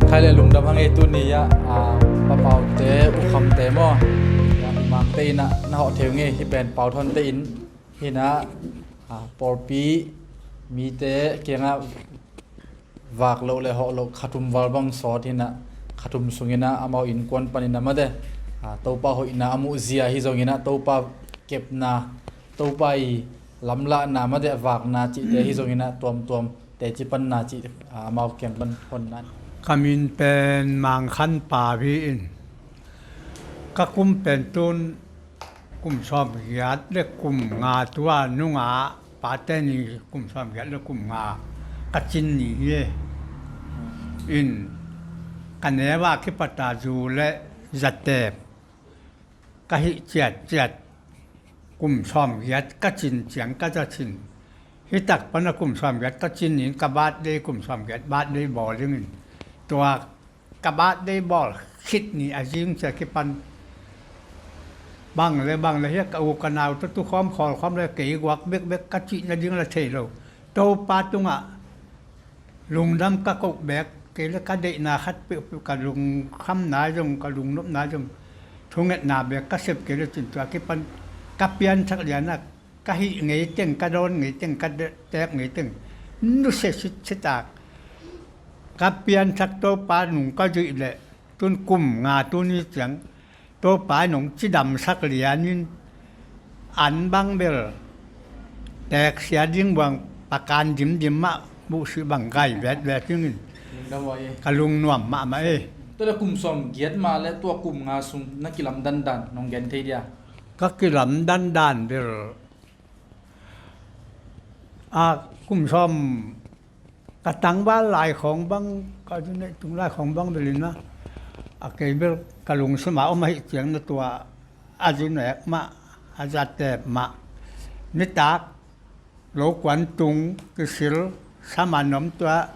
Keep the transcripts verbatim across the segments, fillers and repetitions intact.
Khai le lungdam hang ei. Tuni ah, ah, Pa Pau te, U Kham te maw, ah, i Mang te in ah na hawh thei uh ngei. Hih pen Pau Thon te in hi in ah, ah, pawlpi mite kiangah vak loh le hawh loh kha thum val bang sawt hi in ah, kha thum sung in ah amau innkuan pan in ah mate, ah, Topa hoihna a muh zia hi zong in ah, Topa kepna, Topa i lamlahna mate, vakna cihte hi zong in ah, tuamtuam teci panna cih, ah, amau kiang pan hon nan. Ka min pen Mang Khan Pau hi in, ka kum pen tun kum sawmgiat le kum nga, tua nungah pate ni kum sawmgiat le kum nga ka cin ni hi. In, ka neu a kipat a zu le zatep ka hih ciatciat kum sawmgiat ka cin ciang ka za cin. Hih tak pan a kum sawmgiat ka cin in ka birthday, kum sawmgiat birthday bawl dingin, tua ka birthday bawl khit ni a zing ciang kipan bang le bang le hi a, ka u ka nau tawh tukhawm khawlkhawm le kei guak bekbek ka cih nading la thei lo. Topa tungah lungdam ka koh bek, kei le ka deihna khat peuhpeuh, ka lungkhamna zong, ka lungnopna zong, thungetna bek ka sep kei le cin, tua kipan ka pianthak lian a ka hih ngei teng, ka dawn ngei teng, ka de-, teek ngei teng nusia sitset a, ka pianthak Topa nung ka zuih leh tun kum nga tuni ciang Topa in hong cidamsak lianin, an bang bel teeksia ding buang pakan dimdim mah buhsih bang gai vetvet dingin ka lungnuam mahmah e. Tua le kum sawmgiat mah le tua kum nga sung na kilamdandan nong gen thei dia? Ka kilamdandan bel, a, kum sawm ka tangval lai khawng bang, ka zu neih tung lai khawng bang bel in a, a kei bel ka lungsim a om ahih ciang na tua a zu nek mah, a zatep mah, nitak lo kuan tung kisil sa man om, tua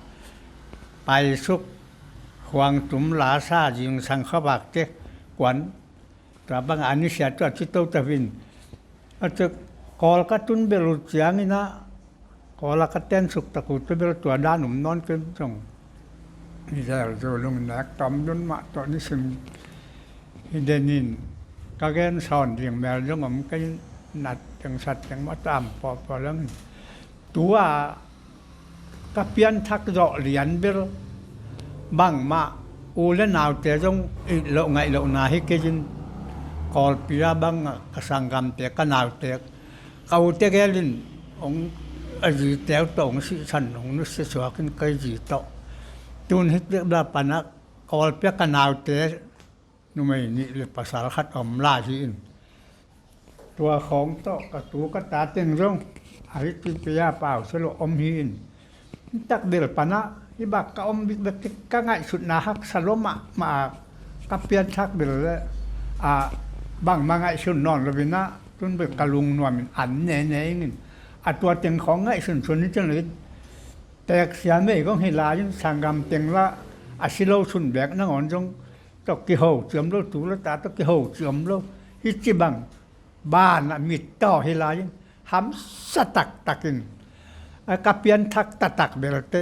paisuk, khuang tum, lasa, zingsang khuavak te kuan, tua bang a ni sia tua ci to ta vin. A cek Kawl ka tun bel uh ciangin a, Kawl a ka tensuk tak uh te bel tua dan um nawn ken zong, Israel zu lungnek tawm dun mah tawh nisim hi den in, ka gen sawn ding mel zong om kei, nat teng sat teng mah tam pawpaw lang in. Tua ka pianthak zawh lian bel bangmah u le naute zong it loh ngaih lohna hi kei in, Kawlpi a bang a ka sanggamte, ka naute, ka ute gel in hong, a zite uh tawh hong sihsan, hong nusia suak in, ka zi tawh. Tun hi tek bel pan a Kawlpi a ka naute numei nih le pasal khat om lai hi in, tua khawng tawh ka tu ka ta teng zong a hi pipi a pau selo om hi in, tak bel pan a hi bak ka om bikbek, ka ngaihsutna haksa lua mahmah a, ka pianthak bel le a bangmah ngaihsun nawn lo in a, tun bel ka lungnuam in an nene ing in, a tua teng khawng ngaihsunsun hi cin lo in, teeksia mei kong hi lai in, sanggam teng la a si lo sun bek nangawn zong tawh kiho ciam lo, tu le ta tawh kiho ciam lo. Hi ci bang ban a mit tawh hi lai in, hamsa taktak in, a ka pianthak taktak belte,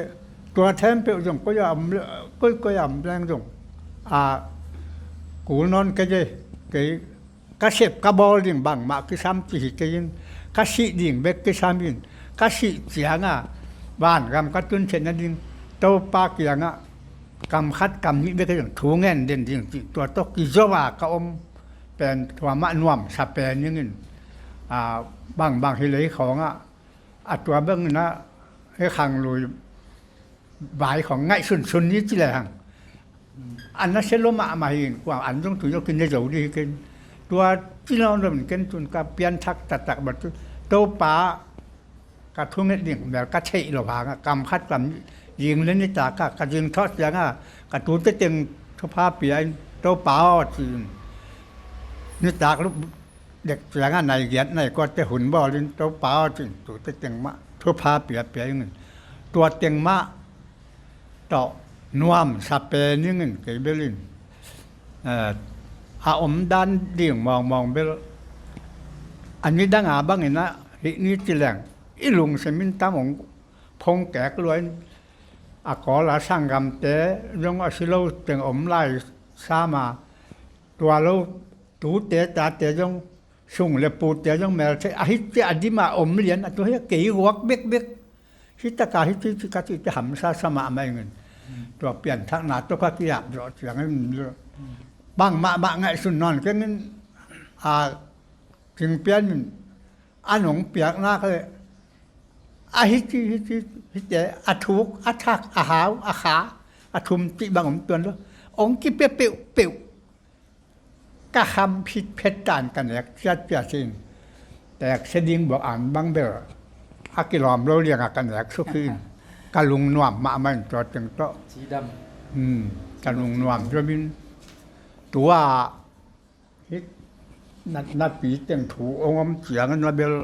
tua them peuh zong koi a om le, koi, koi a om leng zong a kul nawn kei e, kei ka sep ka bawl ding bangmah kisam ci hi kei in, ka sih ding bek kisam in, ka sih ciang a vangam ka tun theihna ding Topa kiangah kam khat kam nih bek hi zong thu ngen den ding cih tua tawh kizo a ka om pen tua mah nuamsa pen ing in, a, bangbang hi lei khawng ah, a tua bang in a, hi khang lui vai khawng ngaihsunsun ni ci le hang. An na sia lua mahmah hi in, kua an zong tu zong kine zo dih hi ken. Tua ci nawn lo in ken tun ka pianthak taktak bang tu, Topa ka thunget ding bel ka theih lo hang a, kam khat kam zing le nitak a, ka zing thawh ciang a, ka tute teng thupha pia in, Topa aw ci in. Nitak lu dek ciang a nai giat nai kua te hun bawl in, Topa aw ci in, tute teng mah thupha pia pia in. Tua teng mah tawh nuamsa pen ing in, kei bel in, eh, a omdan ding mawngmawng bel a nidang a bang in a, hih ni ci leng i lungsim in tam hong phong kek lua in, A kawl a sanggamte zong a si lo teng om lai sam a, tua lo tute tate zong sung le pute zong mel thei a hi cia a dim a om lian a, tua hi a kei guak bekbek. Hi taka hi ci ci ka ci te hamsa sa mahmah ingin. Tua pianthakna tawh ka kiap zawh ciangin bang mahmah ngaihsun nawn kengin a Cing Pian in a nong piaknak le a hi ci hi ci hi te a thuk a thak a hau a kha a thum cih bang om tuan lo. Ong kipia peuhpeuh. Ka kham phit phet tan ka nek ciatciat in tek se ding buak an bang bel a kilawm lo liangah ka nek suk hi in ka lungnuam mahmah in tua teng tawh. Cidam. Hmm, ka lungnuam zom in tua hi natnapi teng thu ong om ciangin a bel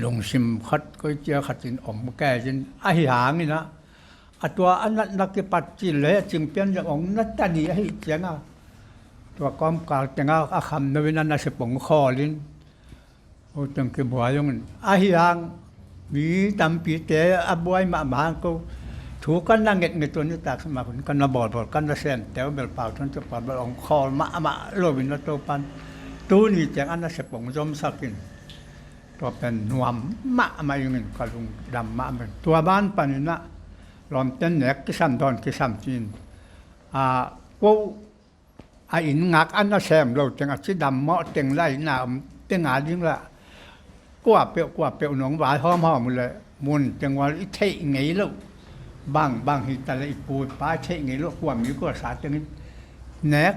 lungsim khat koi cia khat in om kei in ahi hangin ah a tua a natna kipat cin le a Cing Pian zong ong na ta ni ahi cianga tua kawmkal tenga a kham no in a nasep ong khawl in u teng kibuai ong in ahi hang mi tampite a buai mahmah hang ko thu kan na ngetnget tua ni tak sama hun kan na bawlbawl kan na sem teu bel pau thun tua pau bel ong khawl mahmah lo in a Topan tuni ciang a nasep ong zomsak in tua pen nuam mahmah ingin ka lungdam mahmah. Tua ban paninah lawmten nek kisam dawn kisam ci-in a ko a inn ngak a nasem lo teng a cidam mawh teng la inn a om teng a ding la kua peuh kua peuh nong vai hawmhawm uh le mun teng ual i theih ngei loh bang bang hi ta le i pu i pa i theih ngei loh kua mi kua sa tengin nek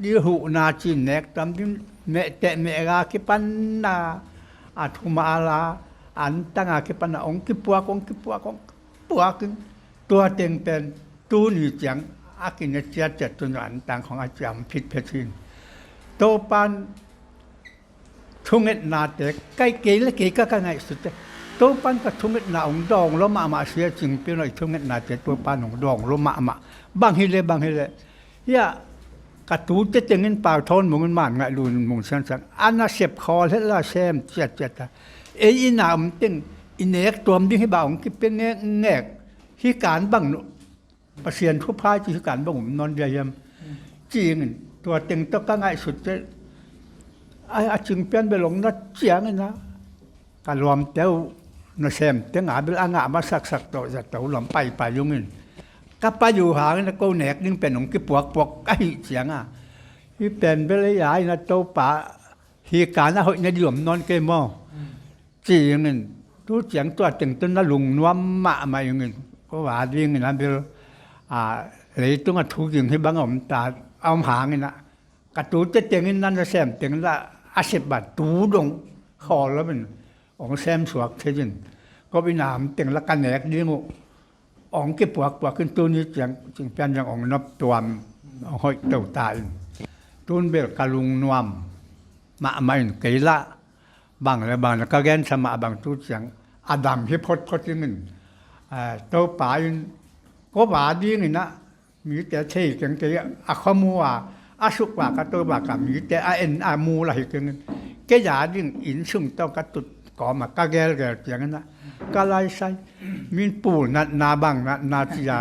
dil huhna ci nek tam ding mehteh mehga kipanna a thuma a la an tanga kipanna ong kipuak ong kipuak ong kipuak in tua teng pen tuni ciang a kine ciatciat tun an tang khong a ciam phitphet hin Topan thungetnate kai kei le kei ka ka ngaihsute Topan ka thungetna ong dawng lo mahmah sia Cing Pian lo i thungetnate Topan ong dawng lo mahmah bang hi le bang hi le. Hiah ka tute tengin pau thawn mungin man ngaih lunin mung siansian a nasep khawl hetla sem ciatciat a ei ina om teng i nek tuam ding hi ba ong kipia ngek ngek hi kan bang no Pasian thuphai ci hi kan bang om nawn dia hiam ci ingin tua teng tawh ka ngaihsut te a Cing Pian bel ong na ciangin a ka luamte uh nasem teng a bel a ngah masaksak tawh zato lam paipai ungin ka pai uh hangin a ko nek ding pen ong kipuakpuak ka hih cianga hi pen bel ei a ina Topa hi kana hoih na diom nawn kei maw ci ingin tu ciang tua teng tun na lungnuam mahmah ingin ko a dingin a bel a leitung a thu ging hi bang a om ta a om hangin a ka tute tengin na nasem teng la a sep a tu dong khawl lomin ong sem suak thei in kop ina om teng la ka nek ding uh ong kipuakpuak in tuni ciang Cing Pian zong ong nop tuam ong hoih to ta in tun bel ka lungnuam mahmah in kei la bang le bang le ka gensa mah bang tu ciang a dam hi photphot in in Topa in ko a dingin a mite thei keng kei a khuamu a a sukpa ka Topa ka mite a en a mu la hi keng in kei a ding inn sung tawh ka tut kawm a ka gelgel ciangin a ka laisai min pul natna bang natna cia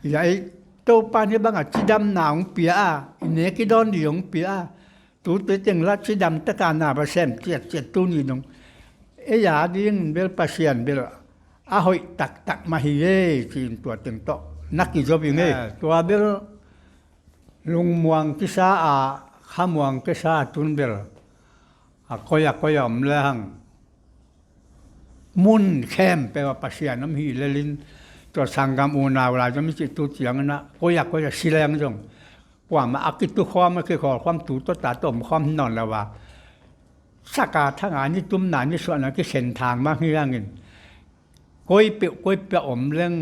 i a ei Topa ni bang a cidamna ong pia a i nek i dawn di ong pia a tute teng la cidam taka na va sem ciatciat tuni dong ei a ding bel Pasian bel a hoih taktak mah hi e ci-in tua teng tawh na kizop ing e tua bel lungmuang kisa a khamuang kisa a tun bel a koi a koi a om le hang mun khempeuh a Pasian om hi lelin tua sanggam unau lai zom i cih tu ciangin a koi a koi a si leng zong kuamah a kitukhawm a kikhawlkhawm tu tawh ta tawh omkhawm hi nawn lo a saka thanga ni tumna ni suahna kisen thang mah hi hangin koi peuh koi peuh a om leng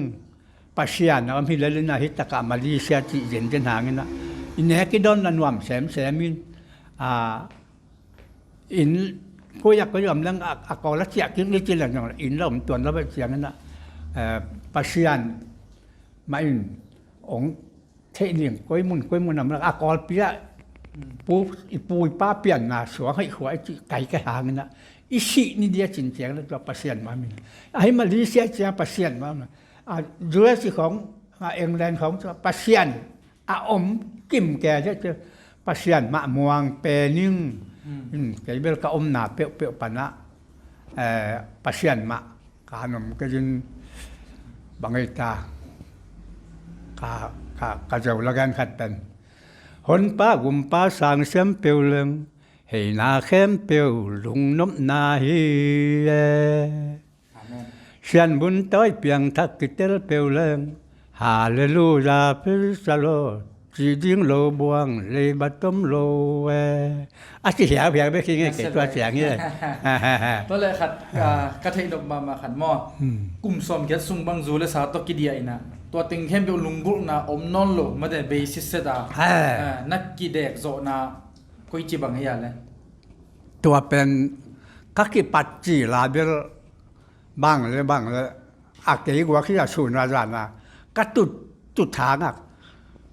Pasian a om hi lelin a hi takah Malaysia cih zenzen hangin a i nek i dawn na nuam semsem in a inn koi a koi om leng a kawl a ciah kik ni ci leng zong inn la om tuan lo beh ciangin a Pasian mah in ong theih ning koi mun koi mun am a kawlpi ah pu i pu i pa pianna suang hoih khua i cih kai kai hangin a i sih ni dia cin ciang la tua Pasian mah min a hi Malaysia ciang Pasian mah min A, U S khong, a, England khong, Pasian a om kim kei a, Pasian mah muang pen ing. Hmm. Hmm, kei bel ka omna peuhpeuh panah, eh, Pasian mah ka nom kei in, bang ei ta, ka, ka, ka zeu la gen khat pen. Honpa gumpa sang siam peuh leng, heina khempeuh lungnopna hi e. Amen. Sianbun tawi piangthak kitel peuh leng, Halleluia, praise the Lord, ci ding lo buang leiba tom lo e. A ci hiauhiau bek hi nge kei tua ciang hi e. Tua le khat, ah, ka theih nop mahmah khat maw. Hmm. Kum sawmgiat sung bang zu le sa tawh kidiah inah, tua teng khempeuh lunggulhna om nawn lo, mate basis set a. Ha. Ah, na kidek zawhna koici bang hi a le? Tua pen ka kipat ci la bel bang le bang le, a kei guak hi a sun a zan a, ka tut, tut thang a,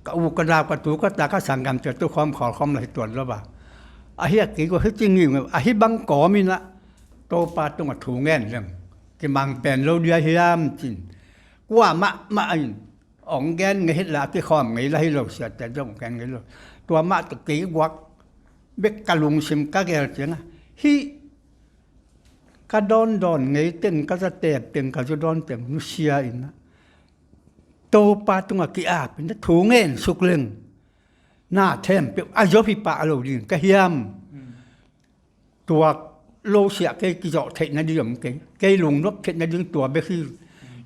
ka u ka nau ka tu ka ta ka sanggamte tu khawm khawl khawm la hi tuan lo ba. A hi a kei guak hi ci ngiu ngiu, a hi bang kawm inah, Topa tungah thu ngen leng, kimang pen lo dia hiam cin. Kua mahmah in, ong gen ngei hit la, a kikhawm ngei la hi lo, siate zong ong gen ngei lo. Tua mah tawh kei guak bek ka lungsim ka gel ciangah, hih ka dawndawn ngei teng, ka zatep teng, ka zu dawn teng nusia inah, Topa tungah ki-ap inah thu ngen suk leng, na thempeuh a zop hi pah lo ding ka hiam. Mm. Tua lo siah kei kizawh theih nading om kei, kei lungnop theih nading tua bek hi.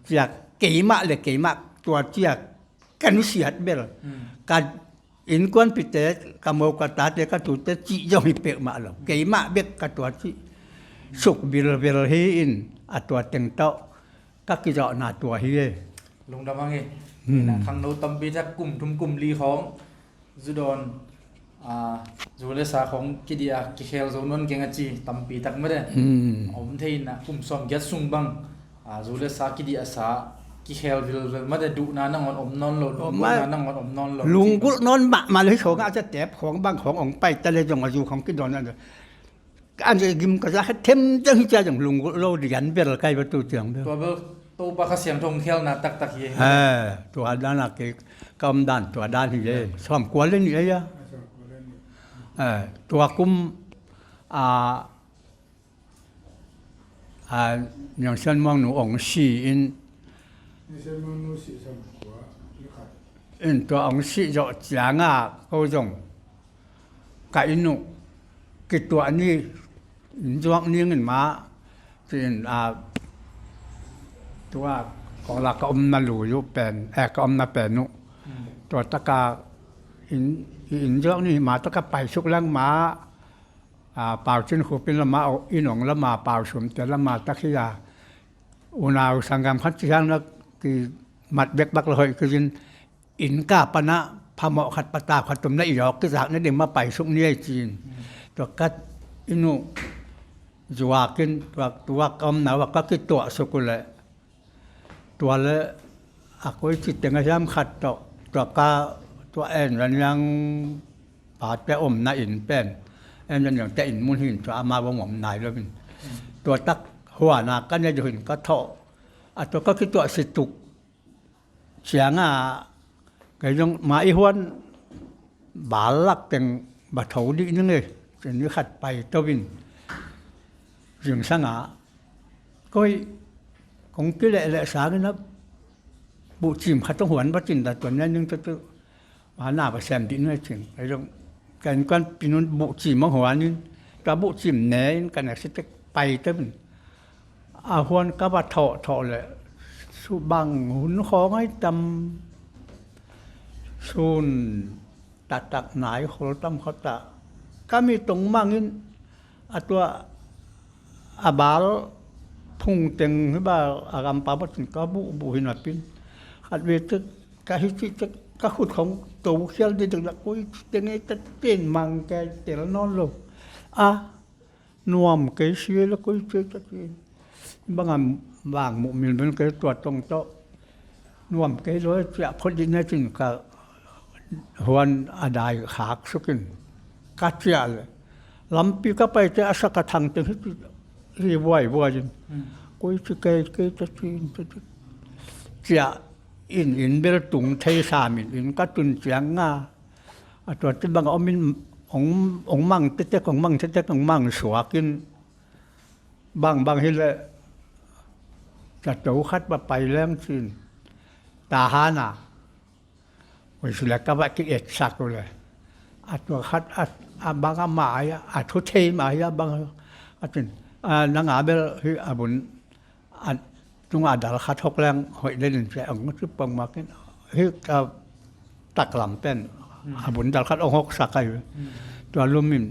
Ciah keimah le keimah tua ciah ka nusiat bel. Mm. Ka innkuanpihte, ka mo ka tate, ka tute cih zong hi peuhmah lo. Keimah bek ka tua cih suk bilbel hi in, a tua teng tawh ka kizawhna tua hi e. Lungdam hang e. Hmm. Ina khangno tampi tak kum thum kum li khawng zu dawn, a, zu le sa khawng kidiah a kikhel zo nawn keng a ci tampi tak mate. Hmm. A om thei ina kum sawmgiat sung bang, a, zu le sa kidiah a sa kikhel vilvel mate, duhna nangawn om nawn lo, lunggulhna nangawn om nawn lo. Lunggulh nawn mahmah lo hi khawng a, zatep khawng bang khawng ong pai ta le zong a zu khawng kidawn a. An gim ka za kha them dang hi cia zong lunggulh lo ding an bel kai va tu tiang bel. Tua bel Topa Kha Siangtho khelna taktak hi. Eh, tua dan a kei ka om dan tua dan hi e. Sawm kua le nih a ia. Eh, tua kum, a, a, Niang Sian Muang nu ong si in. Niang Sian Muang nu si sawm kua le khat. In tua ong sih zawh ciangah ko zong ka inn uh kituah ni, in zuak ning in mah, ci-in, a, tua kong la ka omna lui uh pen, eh, ka omna pen uh. Mm. Tua taka in, in zuak ni mah taka paisuk leng mah, a, Pau Cin Khup in lamah, in ong lamah, Pau Sum te lamah tak hi a, unau sanggam khat ci hiang na kimat bekbak la hoih kizin, innka panah phamawh khat patau khat tum na i awk kizak nading mah paisuk ni ei ci-in. Tua ka inn uh zuakin tua, tua ka omna uh ah ka kituahsuk uh leh, tua le a koici teng a hiam khat tawh, tua ka, tua En Van Liang pate omna inn pen, En Van Liang te inn mun hi in tua amau a om nai lo in. Tua tak huana ka ne deuh in ka thawh. A tua ka kituah situk ciangah kei zong ma i huan bal lak teng ba tho dih ning e, ci-in ni khat pai to in zingsangah koi kong kilehleh sangin a buhcim khat hong huan ba cin da tuan nia ning tutu. Ma na ba sem dih ning e cin. Kei zong ka innkuanpih nun buhcim hong huan in, tua buhcim ne in ka nek sitek pai to in. A huan ka va thawhthawh leh, su bang hun khawng ai tam, sun taktak nai khol tam khawtah ka mi tong mangin, a tua a bal phung teng hi ba, a gampau bawtin ka buhbuh hi napin, khat ve tek ka hi cih tek ka khut khawng to khial didek dak koi teng ei tek ten mang kei tel nawn lo. A nuam kei si le koi cia ka ci. Bang a vang muh mil ben kei tua tong tawh. Nuam kei lo e ciah phot dih ne cin ka huan a dai khak sukin ka ciah le. Lampi ka paite a sak a thang teng hi ci hi vuaivuai in. Hmm. Koi ci kei kei ta cin ta ci. ciah in, in bel tung thei sam in, in ka tun ciang nga a tua ci bang a om in, ong, ong mang tetek, ong mang tetek, ong mang suak in, bang bang hi leh zato khat va pai leng cin, ta hana. Ui, sule ka va ki et sak ule. A tua khat a, a bang a ma ai a, a thu thei ma ai a bang a tin, a, nang a bel hi a bun a, tung a dal khat hok leng hoih den in cia ong ci pong ma kin hi ka taklam pen a bun dal khat ong hok sak ai. Tua lum in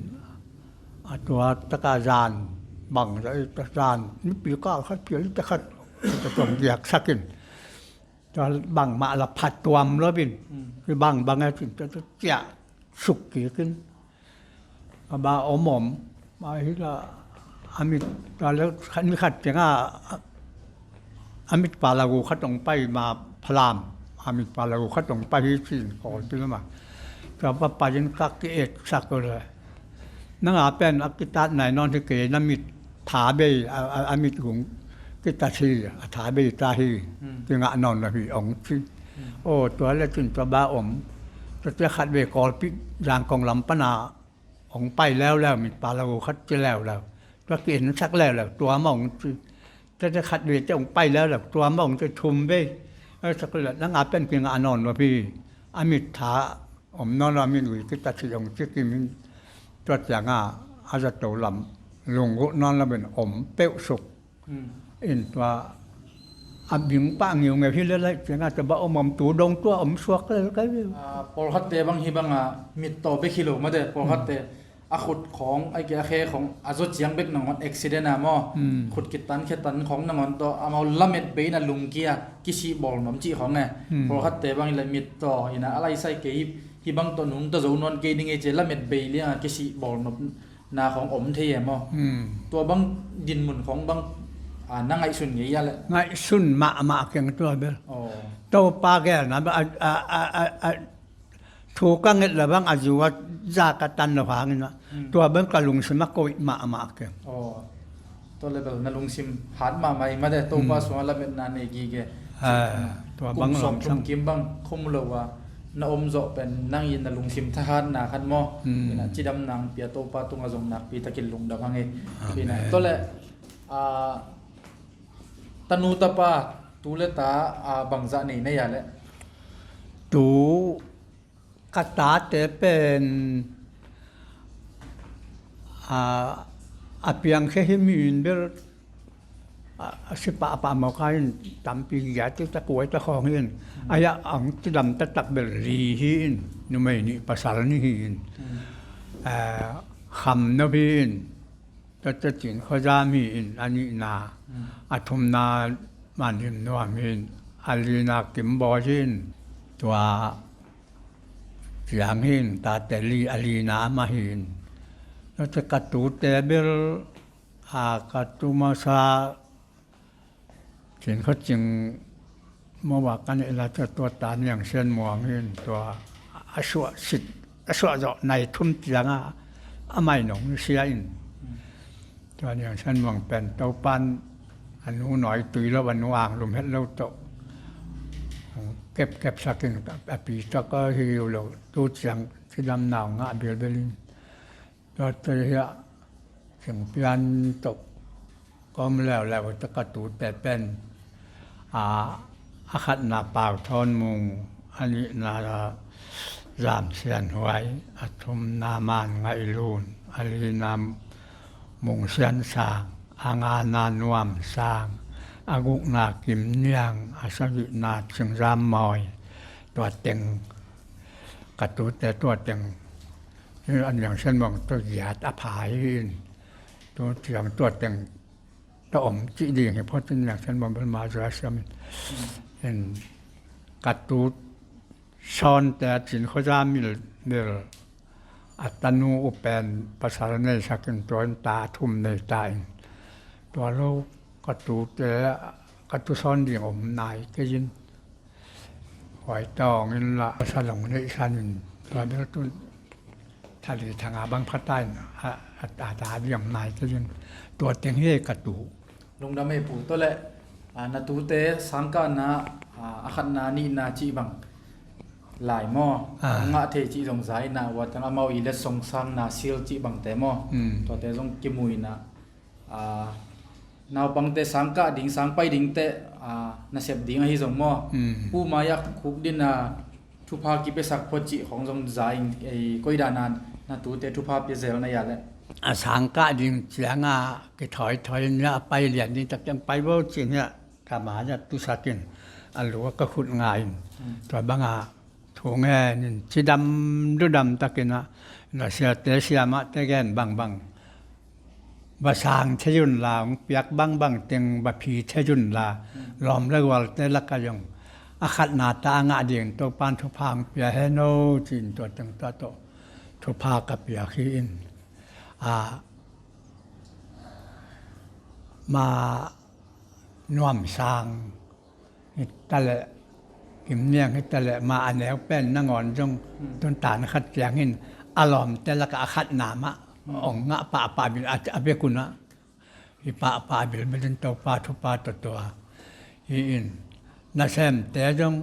a tua taka zan bang za i ta zan ni pi ka khat pia li ta khat ta tong diak sak in. Tua bangmah la phat tuam lo in. Ki bang bang a cin tua tua ciah suk kik in. A ba om om. Ba hi la a mit tua le khat mi khat ciang a, a mit palagu khat ong pai ma phalam. A mit palagu khat ong pai hi cin kol pi lo ma. Tua pa pa in ka ki et sak ko le. Nang a pen a kitat nai nawn hi kei, na mit tha bei a, a, a mit gung kitat hi, a tha bei ta hi. Kingah nawn lo hi ong ci. Aw tua le cin tua ba om. Tua cia khat vei Kawlpi Zangkong lam pana ong pai leuleu, mit palagu khat ci leuleu. Tua ki en sak leuleu tua ma ong ci. Tua cia khat vei cia ong pai leuleu tua ma ong ci, thum vei. Ai sak le nang a pen kingah nawn lo hi. A mit tha om nawn lo, a mit ui kitat hi ong ci kim in. Tua ciang a, a zato lam lunggulh nawn lo in om peuh suk. In tua a bing pah ngiungeu hi le lai ciang a tua ba om om tu dong tua om suak le kai veu. A, pawlkhatte bang hi bang a mit tawh bek hi lo mate, pawlkhatte a khut khawng, ai ke a khe khawng a zaw ciang bek nangawn accident a maw? Khut kitan khe tan khawng nangawn tawh amau lamet bei in a lungkia kisih bawl nuam cih khawng e. Pawlkhatte bang i le mit tawh hi na a laisai kei hi, hi bang tawh nungta zo nawn kei ding e ci lamet bei liang a kisih bawl nuam na khawng om thei e maw? Tua bang dinmun khawng bang a na ngaihsun ngei a le? Ngaihsun mahmah keng tua bel. Topa gelna bel a, a, a, a, a thu ka nget la bang a zu a za ka tan lo hangin a tua bang ka lungsim a koih mahmah keng. Aw. Tua le bel na lungsim hat mahmah i mate, Topa sungah lametna nei gige. Tua bang kum sawm thum kim bang khum lo a na om zawh pen nang i na lungsim thahatna khat maw? Ina cidam nang pia Topa tungah zong nakpi takin lungdam hang e. Tua le a, tanu tapa tu le ta a bangzah nei na ia le? Tu ka tate pen a, a piangkhia hi mi in bel a, a si pahpah mawk a in tampi giate ta kuai ta khawng hi in. A ia ang tidam taktak bel li hi in, numei nih pasal nih hi in. A, kham no hi in. Tua Cin Khuazam hi in, a nihna, a thumna Manhim Nuam hi in, a lina Kim Bawi hi in, tua ciang hi in, tate li a lina amah hi in. Tua ka tute bel a ka tu masa Cin Khua Cing mawa ka neih lai tua, tua ta Niang Sian Muang hi in tua a suah sit, a suah zawh nai thum ciang a, a mai nong sia in. Tua Niang Sian Muang pen Topan a nu nawi tui lo, a nu ang lum het lo tawh kepkep sak in a pi tak a hi lo tu ciang cidam nau ngah bilbel in. Tua te hiah Singpian tawh ka om leuleu te ka tute pen a, a khatna Pau Thawn Mung, a nihna Zam Sian Huai, a thumna Man Ngaih Lun, a lina Mung Sian Sang, a ngana Nuam Sang, a gukna Kim Niang, a sagihna Cing Zam Mawi, tua teng ka tute tua teng. Hi a Niang Sian Muang tua giat a pha hi in. Tu ciang tua teng ta om cih ding hi phot in Niang Sian Muang bel ma zua siam in. In ka tu sawn te a Cin Khuazam mil bel a tanu u pen pasal nei sak in tua in ta thum nei ta in. Tua lo ka tute ka tu sawn ding om nai kei in. Huai tawng in la sa long neih san in tua bel tun thali thanga bang phata in a, a, a ta diam nai te in tua teng hi ka tu. Lungdam ei pu, tua le A, na tute sangkahna, a, a khatna nihna cih bang lai maw? A ngah thei cih zong za inah, ua tang amau i letsong sangna sil cih bangte maw? Tuate zong kimu inah, a, naupangte sangkah ding, sangpai dingte, a, nasep ding ahi zong maw? Pu mai-ah khukdin a thupha kipiasak phot cih khong zong za in, ei, koidan a na tute thupha pia zel na hia leh? A sangkah ding cianga kithawithawi in a pai lian ding tak ciang pai bo cin hiah, ka mai-ah tusak in a lu a ka khut nga in. Tua banga thu ngen in cidam dudam takin a, na siate siamahte gen bangbang va sang thei un la, hong piak bangbang teng va phi thei un la, lawm le gualte lakah zong a khatna ta a ngah ding Topan thupha hong pia hen aw, ci-in tua teng tua tawh thupha ka piak hi in. A, ma Nuam Sang hi ta leh, Kim Niang hi ta leh, ma a neu pen nangawn zong tun tan khat ciangin a lawmte lakah a khatna mah hong ngah pahpah bil a, a bek un ah, hi pahpah bilbel in Topa thupha tawh tua hi in. Nasemte zong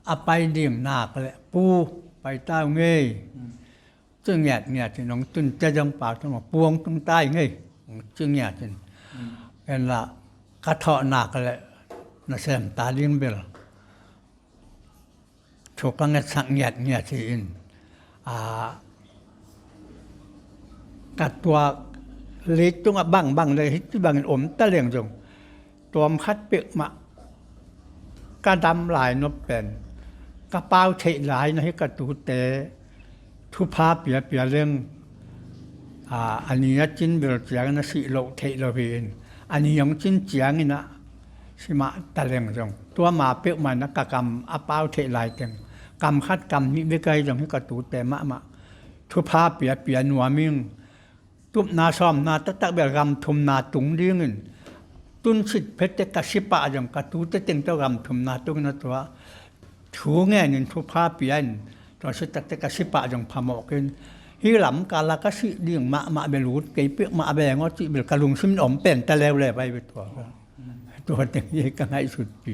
a pai ding nak leh, pu, pai ta uh ngei, ci ngiatngiat in, hong tun te zong pau tawh maw, pu, hong tung ta ing ei, hong ci ngiat in. Ken lah ka thawh nak leh nasem ta ding bel thu ka ngetsak ngiatngiat hi in. A, ka tuak leitungah bangbang le hih ci bangin om ta leng zong, tuam khat peuhmah ka dam lai nop pen, ka pau theih lai na hi ka tute thupha piapia leng, a, a ni a cin bel ciangin a sih loh theih lo hi in, a ni hong cin ciangin ah simah ta leng zong, tua ma peuhmah in ah ka kam a pau theih lai teng, kam khat kam nih bek ahi zong hi ka tute mahmah thupha piapia nuam ing. Tupna sawmna taktak bel gam thumna tung dingin, tun sit phete ka si pah zong ka tute teng tawh gam thumna tungin a tua thu ngenin thupha pia in, tua sit takte ka si pah zong phamawh kei in, hih lam kala ka sih ding mahmah bel ut kei peuhmah beng aw cih bel ka lungsim in om pen ta leuleu bai ve tua. Tua teng hi ka ngaihsutpi.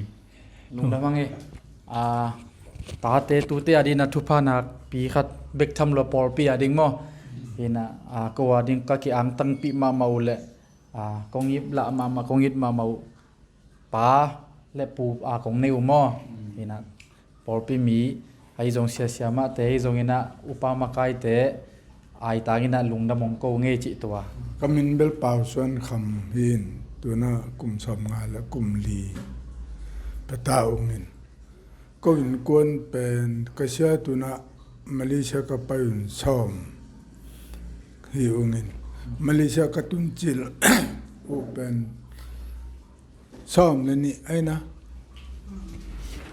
Lungdam ang e. A, tate tute a ding a thupha nakpi khat bek tham lo, pawlpi a ding maw? Hi in ah, a, ko a ding ka ki-angtangpih mahmah uh leh, a, kong ip lah mahmah, kong it mahmah uh pa le pu, a, kong nei uh maw? Hi in ah, pawlpi mi ahi zong, sia siamahte ahi zongin ah, upa makaite aitangin ah lungdam hong ko ngei cih tua. Ka min bel Pau Suan Kham hi in, tu in ah kum sawmnga le kum li pia ta ung in. Ko innkuan pen ka sia tu in ah Malaysia ka pai un sawm hi ung in. Malaysia ka tun cil uh pen sawm le nih ahi na.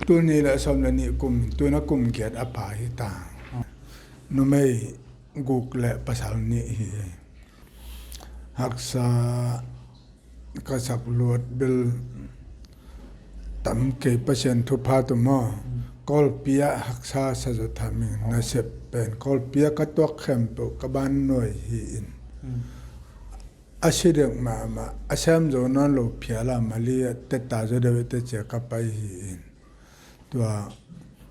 Tul nih le sawm le nih kum, tu in ah kum giat a pha hi ta. Numei guk le pasal nih hi. Haksa ka sak luat bel tam kei, Pasian thupha tawh maw. Kawlpi ah haksa sa zaw tham ing, nasep pen Kawlpi ah ka tuak khempeuh ka ban nuai hi in. A si dek mahmah, a sem zo nawn lo phial a Mali ah teta zaw deuh teh cia ka pai hi in. Tua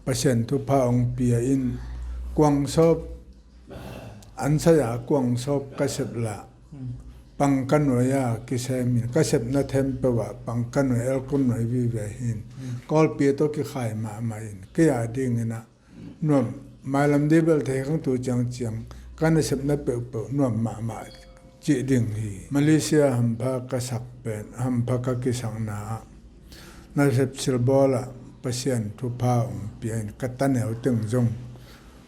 Pasian thupha hong pia in, kuang sawp, an saya kuang sawp ka sep lah pang ka nuai a kisem in, ka sepna thempeuh ah pang ka nuai, el ka nuai vive hi in. Kawlpi tawh kikhai mahmah in, kei a dingin ah nuam, mailam ding bel thei khang, tu ciangciang ka nasepna peuhpeuh nuam mahmah cih ding hi. Malaysia hampha ka sak pen, hampha ka kisakna ah nasep silbawl ah Pasian thupha hong pia in, ka ta neu teng zong,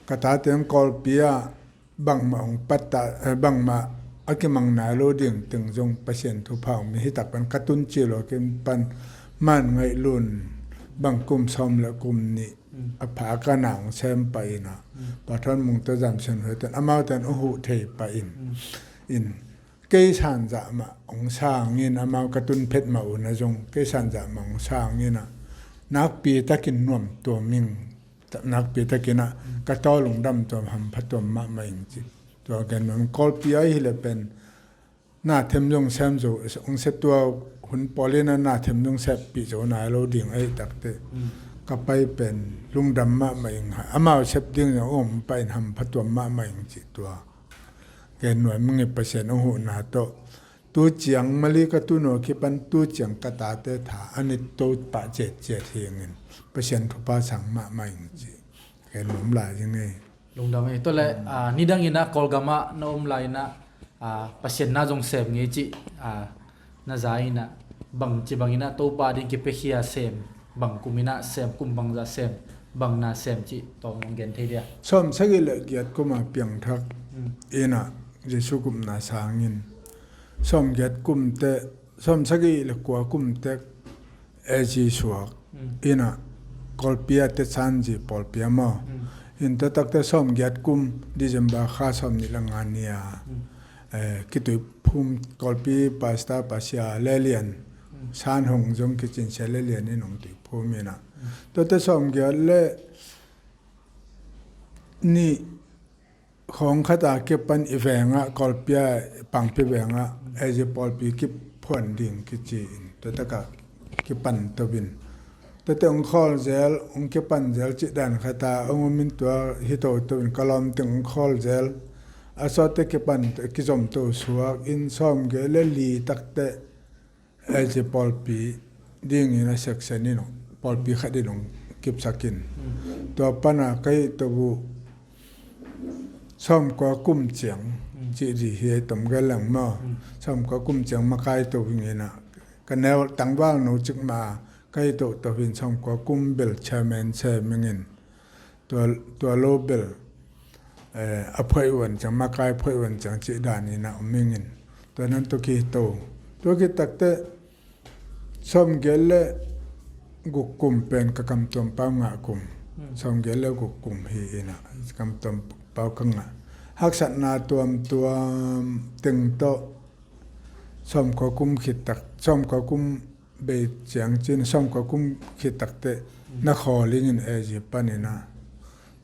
ka tate in Kawlpi ah bangmah hong pattah, eh, bangmah a kimang nai lo ding teng zong Pasian thupha hong pia hi. Hi tak pan ka tun ci lo kin pan, man ngaih lun bang kum sawm le kum nih a pha ka na hong sem pah in ah, Pathawn Mung tawh Zam Sian Huai ten, amau ten uh huh thei pah in, in kei sanzah mah hong sang in, amau ka tun phet mah uh na zong kei sanzah mah hong sang in ah, nakpi takin nuam tuam ing, nakpi takin ah ka taw lungdam tuam, hampha tuam mahmah ing ci. Tua gen nuam, Kawlpi ah hi le pen na them zong sem zo, hong sia tua hun pawl in a na them zong seppih zo nai lo ding ahih takteh, ka pai pen lungdam mahmah ing. Amau sep ding zong om pah in hampha tuam mahmah ing cih tua. Gen nuam ing i Pasian hong huhna tawh. Tu ciang Malay ka tun uh a kipan tu ciang ka tate tha a nit to pah ciatciat hi ing in Pasian thupha sang mahmah ing ci. Gen nuam lai ing ei. Lungdam ei. Tua leh, ah, nidang in a Kawlgam ah na om lai in a, ah, Pasian na zong sem ngei cih, ah, na za in a bangci bang in a Topa ding kipiakhia sem, bang kum in a sem, kum bangzah sem, bang na sem cih tawm nong gen thei dia. Sawm sagih le giat kum a piangthak in a Jesu gupna sang in sawm giat kum teh, sawm sagih le kua kum teh A G suak in a Kawlpi a Te Chan Zi pawlpi a maw. In tua takteh sawm giat kum December kha sawm nih le nga ni a, eh, kituiphum Kawlpi pastor pa Sia Le Lian, San Hong zong kicin Sia Le Lian in hong tuiphum in a. Tua teh sawm giat le nih khawng khat a kipan i veng ah, Kawlpi a Pangpi veng ah A G pawlpi kiphuan ding kici in tua tak a kipan to in. Tua teh hong khawl zel, hong kipan zel cih dan khat a hong om in tua hi toto in ka lawm teng hong khawl zel. A sawt teh kipan, kizom to suak in sawm giat le li takteh A G pawlpi ding in a section in hong, pawlpi khat in hong kipsak in. Tua pan a ka hih to uh sawm kua kum ciang cih dih hi ei, tom gel leng maw. Sawm kua kum ciang makai to ing in a, ka neu tangval no cik mah a ka hih to to in sawm kua kum bel chairman sem ing in. Tua, tua lo bel, eh, a phoih uan ciang, makai phoih uan ciang cih dan in a om ing in. Tua nan tua kihto. Tua khit takteh sawm giat le guk kum pen ka kamtuam pau ngah kum. Sawm giat le guk kum hi in a, kamtuam pau ka ngah. Haksatna tuamtuam teng tawh sawm kua kum khit tak, sawm kua kum bei ciang cin, sawm kua kum khit takteh na khawl ing in A G pan in a.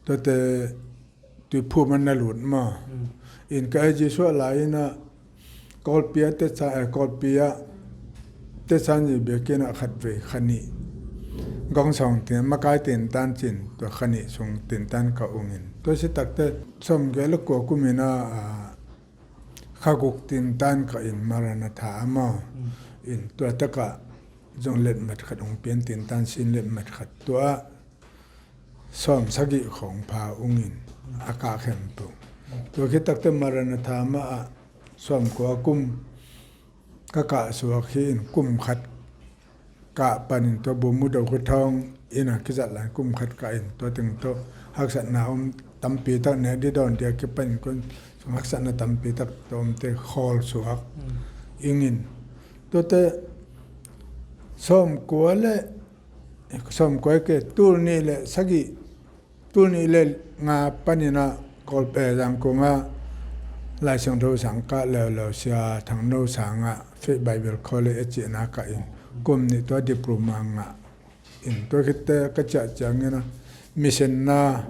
Tua teh tuiphum ah na lut maw. In ka A G suah lai in a Kawlpi a Te Chan, eh, Kawlpi a Te Chan Zi biakinn ah khatvei kha nih. Gawngsawng tin, makai tintan cin, tua kha nih sung tintan ka ung in. Tua si takteh sawm giat le kua kum in a, ah, kha guk tintan ka in Maranatha a maw. In tua tak ah zong letmat khat hong pian, tintan sin letmat khat. Tua ah sawm sagih khawng pha ung in a kah khempeuh. Tua khit takteh Maranatha mah ah sawm kua kum ka kah suak hi in kum khat kah panin tua Bumudo Khuthawng in a kizat lai kum khat kah in tua teng tawh haksatna om tampi tak ne di dawn dia kipan kun haksatna tampi tak tawh omte khawl suak ing in. Tua teh sawm kua le sawm kua ke tul nih le sagih, tul nih le nga panin a Kawl, eh, Zangkong ah Lai Siangtho sang kah leuleu Sia Thang No sang ah Faith Bible College a cihna kah in kum nih tua diploma ngah in tua khit teh ka ciah ciangin a mission na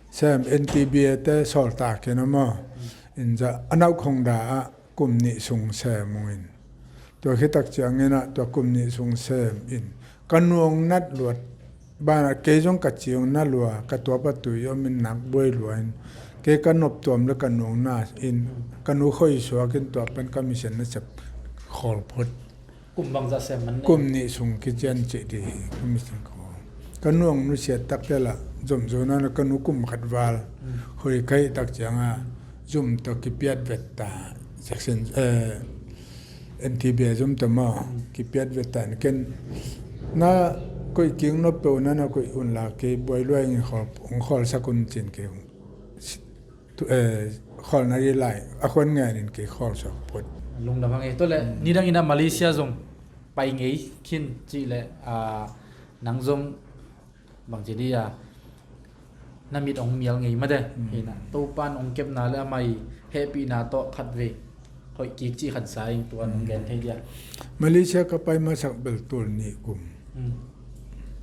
sem N T B A te sawltak in a maw. In zah a naukhong da ah kum nih sung sem ung in. Tua khit tak ciangin ah tua kum nih sung sem in ka nuang nat luat banah kei zong ka ciang na lua, ka tuapa tui om in nak buai lua in kei ka nop tuam le ka nuang na in ka nu khoi suak in tua pen ka mission na sep khawl phot. Kum bangzah sem man ne? Kum nih sung kician cih dih hi, ka mission khawl. Ka nuang nusiat tak te lah zom zo na ka nu kum khat val khoi ka hih tak ciang a zum tawh kipiat vet ta. Section, eh, N T B A zum tawh maw kipiat vet ta in ken na koih kik nop peuh na na koih un la kei buai luai in khawl, khawl sak un cin kei. Tu, eh, khawl na ri lai a khuan ngen in kei khawl suak phot. Lungdam hang e. Tua le nidang in a Malaysia zong pai ngei khin cih le, ah, nang zong bang ci di a na mit ong mial ngei mate. Hi na Topan ong kepna le amai hehpihna tawh khat vei hoih kik cih khan sa ing tua nong gen thei dia. Malaysia ka pai masak bel tul nih kum.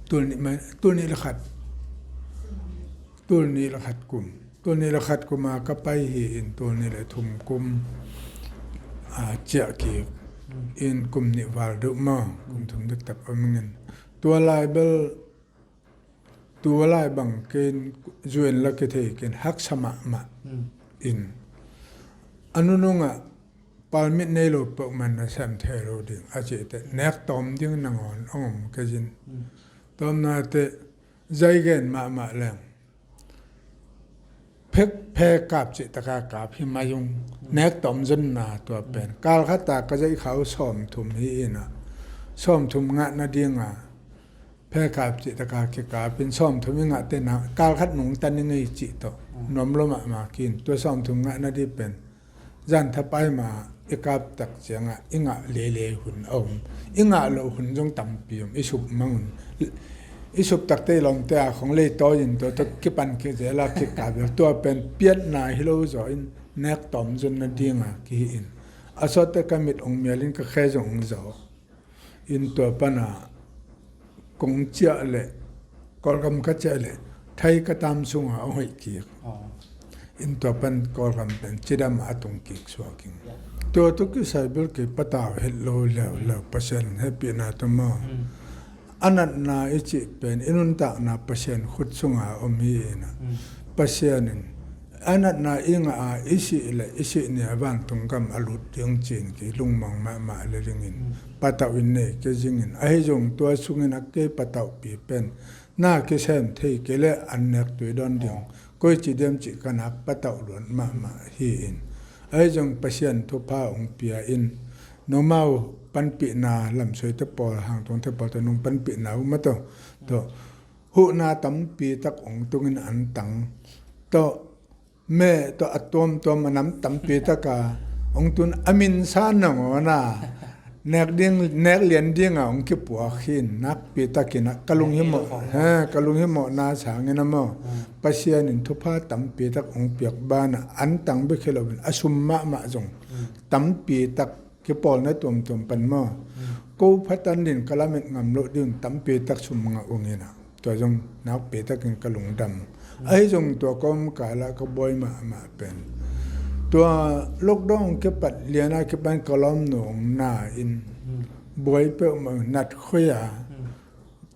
Tul nih ma, tul nih le khat. Tul nih le khat kum. Tul nih le khat kum a ka pai hi in tul nih le thum kum a, ciah kik in kum nih val deuh maw, kum thum deuh tak om ing. Tua lai bel, tua lai bang kei in zuin la kithei kei in haksa mahmah in. A nunungah palmit nei lo peuhmah na sem thei lo ding a cihte nek tawm ding nangawn a om kei in. Tawmnate zai gen mahmah leng phek phe kap cih taka kap hi mai ung. Nek tawm zonna tua pen kal khata ka zaih khau sawm thum hi inah, sawm thum ngah nadinga phe kap cih taka kikap in sawm thum i ngah tena kal khat nungtan i ngei cih tawh nuam lo mahmah kei in. Tua sawm thum ngah nading pen zan thapai ma i kap tak ciangah i ngah lele hun a om. I ngah loh hun zong tampi om, i sup mang un. I sup takte i lawmte a khong lei tawi in tua tawh kipan kizela kikap bel tua pen piatna hi lo zaw in nek tawm zon nadinga kihi in. A sawtte ka mit ong mial in ka khe zong ong zaw. In tua pana kong ciah le Kawlgam ka ciah le thai ka tam sunga a hoih kik. In tua pan Kawlgam pen cidam a tung kik suak in. Tua tu kisai bel kei patau het lo leuleu Pasian hehpihna tu maw? A natna i cih pen i nuntakna Pasian khut sunga om hi inah. Pasian in a natna i ngah a i sih le i sih ni a vantung gam a lut ding cin kei lungmang mahmah le dingin patauh in nei kei zingin ahi zong tua sungin a kei patauhpi pen na kisem thei kei le an nek tui dawn ding koi ci diam cih ka nak patauh luat mahmah hi in. Ahi zong Pasian thupha ong pia in nomau panpihna lamsuaite pawl hangtungte pawlte nong panpihna uh mataw tawh huhna tampi tak ong tungin an tang tawh meh tawh a tuamtuam a nam tampi taka ong tun a minsa nangawn a nek ding, nek lian dinga ong kipuak hi in nakpi takin a ka lunghimawh, he, ka lunghimawhna sangin a maw? Pasian in thupha tampi tak ong piak banah an tang bek hi loin a sum mahmah zong tampi tak kipawlna tuamtuam pan maw? Ko phatan din ka lamet ngam loh ding tampi tak sum ngah ung inah tua zong nakpi takin ka lungdam. Ahi zong tua kawmkalah ka buai mahmah pen tua lockdown kipat liana kipan ka lawmnu ong na in buai peuhmah nat khoi a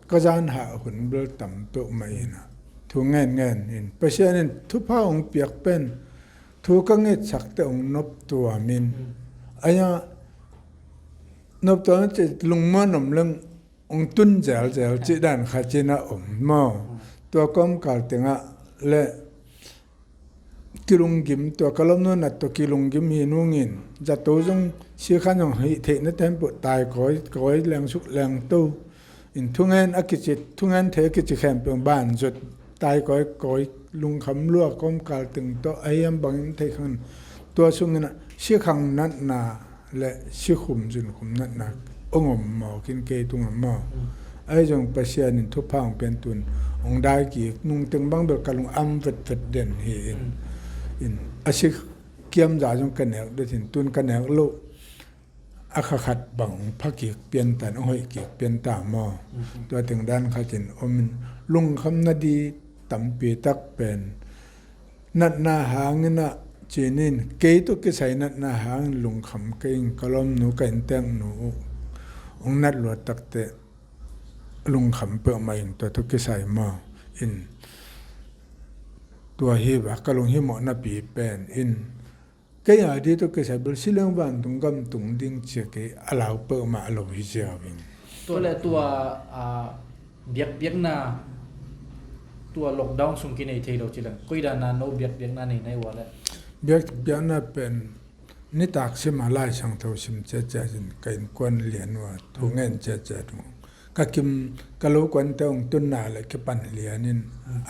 ka zan hah hun bel tam peuhmah inah thu ngen ngen in Pasian in thupha ong piak pen thu ka ngetsakte ong noptuam in aia noptuam ci lungmuan om leng ong tun zelzel cih dan khat cin a om maw? Tua kawmkal tengah le kilunggim tua ka lawmnu nat tawh kilunggim hi nungin zato zong sikhan zong hih theihna tempoh tai kawi kawi lengsuk lengto in thungen a kici thungen thei a kici khempeuh ban zut tai kawi kawi lungkham lua kawmkal teng tawh a hiam bangin theih khan tua sungin a sikhang natna le sikhum zunkhum natna ong om maw khin kei tung om maw? Ahi zong Pasian in thupha ong pian tun ong dai kik nungteng bang bel ka lung am vetvet den hi in in a si kiamza zong ka nek det in tun ka nek loh a kha khat bang ong pha kik pian ta in ong hoih kik pian ta maw? Tua teng dan khat in om in lungkham nadi tampi tak pen natna hangin a cinin kei tawh kisai natna hangin lungkham kei in ka lawmnu ka innteknu uh ong nat luat takte lungkham peuhmah in tua tawh kisai maw in tua hi va ka lunghimawh napi pen in kei a di tawh kisai bel si leng vantung gam tung ding cia kei a lau peuhmah a lo hi ziau in. Tua le tua a biakbiakna tua lockdown sung kinei thei lo ci leng koi dana no biakbiakna nei nai ua le. Biakbiakna pen nitak sima Lai Siangtho sim ciacia in ka innkuan lian ua thu ngen ciacia tung ka kim ka lo kuante ong tunna le kipan lian in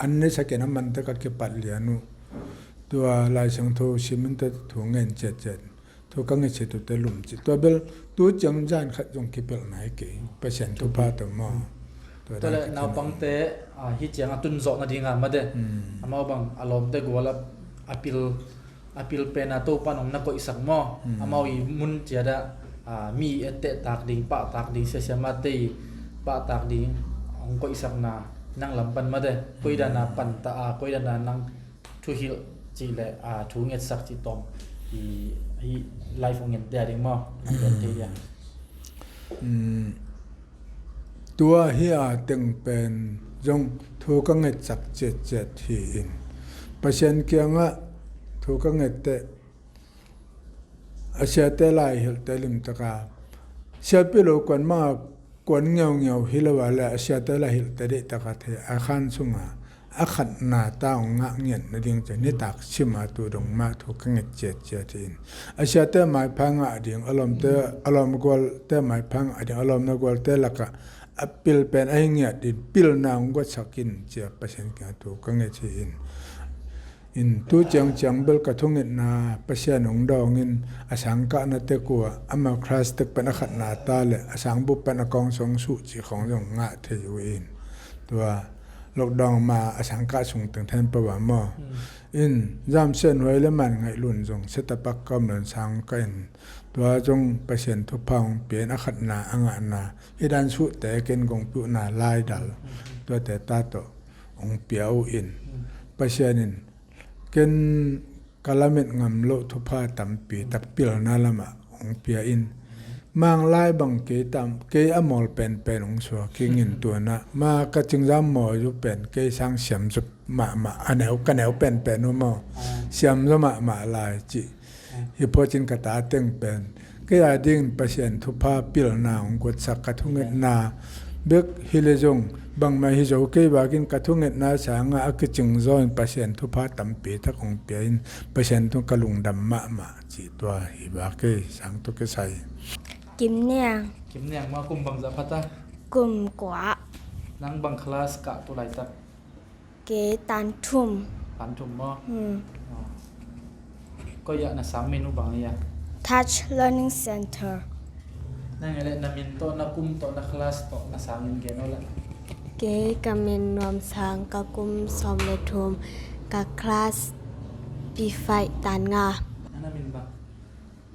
an ni sakin a mante ka kipat lian uh tua Lai Siangtho sim in te thu ngen ciacia thu ka ngesit uh te lum ci tua bel tu ciang zan khat zong kipelh nai kei Pasian thupha tawh maw? Tua le naupangte hi ciang a tun zawh nadinga mate amau bang a lawmte gual a pil a pil pena Topa nong na koihsak maw? Amau i mun ciada mi etteh tak ding pahtak ding siasia mate i pahtak ding hong koihsakna nang lam pan mate koidana panta a koidana nang thuhilh cih le a thu ngetsak cih tawm i Hi life ong en dia ding maw? Ong en thei dia. Tua hi a teng pen zong thu ka ngetsak ciatciat hi in. Pasian kiangah thu ka ngette, a siate lai hilhte limtaka siapi lo kuan manga kuan ngeungeu hi lo a le a siate lai hilhte deihtaka thei a khan sunga a khatna ta ong ngah ngiat nading cian nitak sima tu dong mah thu ka nget ciatciat hi in. A siate maipha ngah ding, a lawmte, a lawm gualte maipha ngah ding, a lawmna gualte lakah a pil pen a hi ngiat in pilna ong guatsak in cia Pasian kiang thu ka nget hi in. In tu ciangciang bel ka thungetna Pasian ong dawngin a sangkahna tek uh a, ama class tek pen a khatna ta le a sangbup pen a kawng song suh cih khawng zong ngah thei uh in. Tua lockdown ma a sangkah sung teng then pawh a maw. In zamsian huai le man ngaih lun zong setapak ka om lon sangkah in tua zong Pasian thupha ong pia in a khatna a ngahna hi dan suhte ken gong piuhna laidal tuate ta tawh ong pia uh in. Pasian in ken ka lamet ngam loh thupha tampi tak pilna lamah ong pia in. Mang lai bang kei tam, kei a mawl penpen ong suak hi ngin tuanah ma ka cingzam mawi uh pen kei sang siam zup mahmah a neu, ka neu penpen uh maw. Siam zaw mahmah lai cih hi phuacin ka ta teng pen kei a dingin Pasian thupha pilna ong guatsak ka thungetna bek hi le zong bangmah hi zo kei bakin ka thungetna sangah a kicing zaw in Pasian thupha tampi tak ong pia in Pasian thu ka lungdam mahmah cih tua hi bak kei sang tu kisai. Kim Niang. Kim Niang maw, kum bangzah pha ta? Kum kua. Nang bang class kah tu laitak? Kei tan thum. Tan thum maw? Hmm. Koi ah na sang min uh bang ia? Touch Learning Center. Nang ele na min tawh, na kum tawh, na class tawh na sang in gen aw la. Kei ka min Nuam Sang, ka kum sawm le thum, ka class P five tan nga. Na min bang?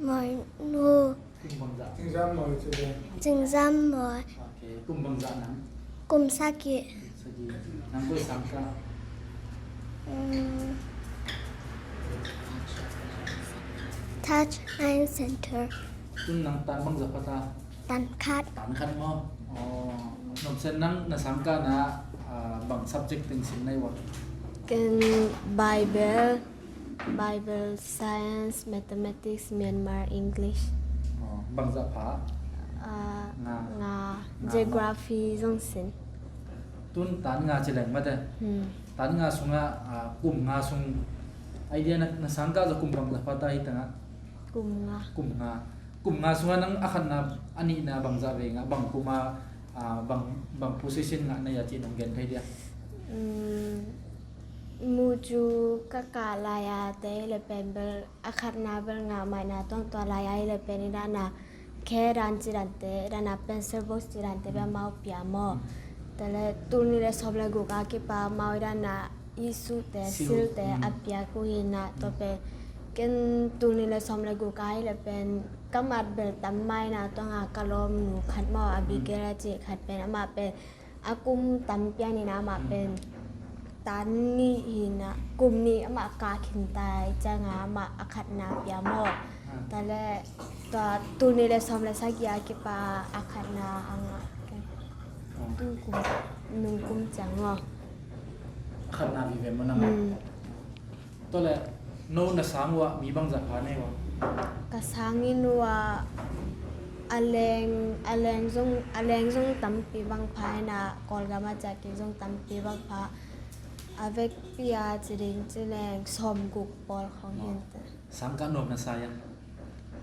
Mawi Nu. Kum bangzah? Cingzam mawi ci le. Cingzam mawi. Ok. Kum bangzah nang? Kum sagih. Sagih. Nang koi sangkah? Um, Touch Science Center. Tun nang tan bangzah pha ta? Tan khat. Tan khat maw? Aw. Nuam Sen, nang na sangkahna ah bang subject teng sin na hi uh a? Ken Bible. Bible, Science, Mathematics, Myanmar, English. Aw, bangzah pha? Ah, nga. Nga. Nga. Geography zong sin. Tun tan nga ci leng mate. Hmm. Tan nga sungah ah kum nga sung idea na, na sangkah zah kum bangzah pha ta hi tangah? Kum nga. Kum nga. Kum nga sungah nang a khatna, a nihna bangzah vei ngah, bang kuma ah bang, bang position ngah na hia cih nong gen thei dia? Um, mu cu ka kah lai-a te le pen bel a khatna bel ngah maina tuang tua lai-a hi le pen i dana khe dan ci dante, i dana pencil box ci dante bel mau pia maw. Tale tul ni le sawm le guk a kipa mau i dana i suhte, silte a piak uh hi na, tua pen ken tul ni le sawm le guk a hi le pen ka mat bel tam mai na, tua nga ka lawm nu khat maw, Abigail a ci khat pen amah pen a kum tam pian in amah pen tan nih hi na, kum nih amah kah khin ta i cianga amah a khatna pia maw. Tale tua tul ni le sawm le sagih a kipa a khatna a ngah. Tu kum, nung kum ciang maw. A khatna vive maw nang? Hmm. Tua le no na sang uh ah mi bangzah pha nei uh a? Ka sang inn uh ah a leng, a leng zong, a leng zong tampi bang pha hi na, Kawlgam a ciah kik zong tampi bang pha. A vekpi a ci ding ci leng sawm guk pawl khawng hi. Sangkah nuam na sa hia?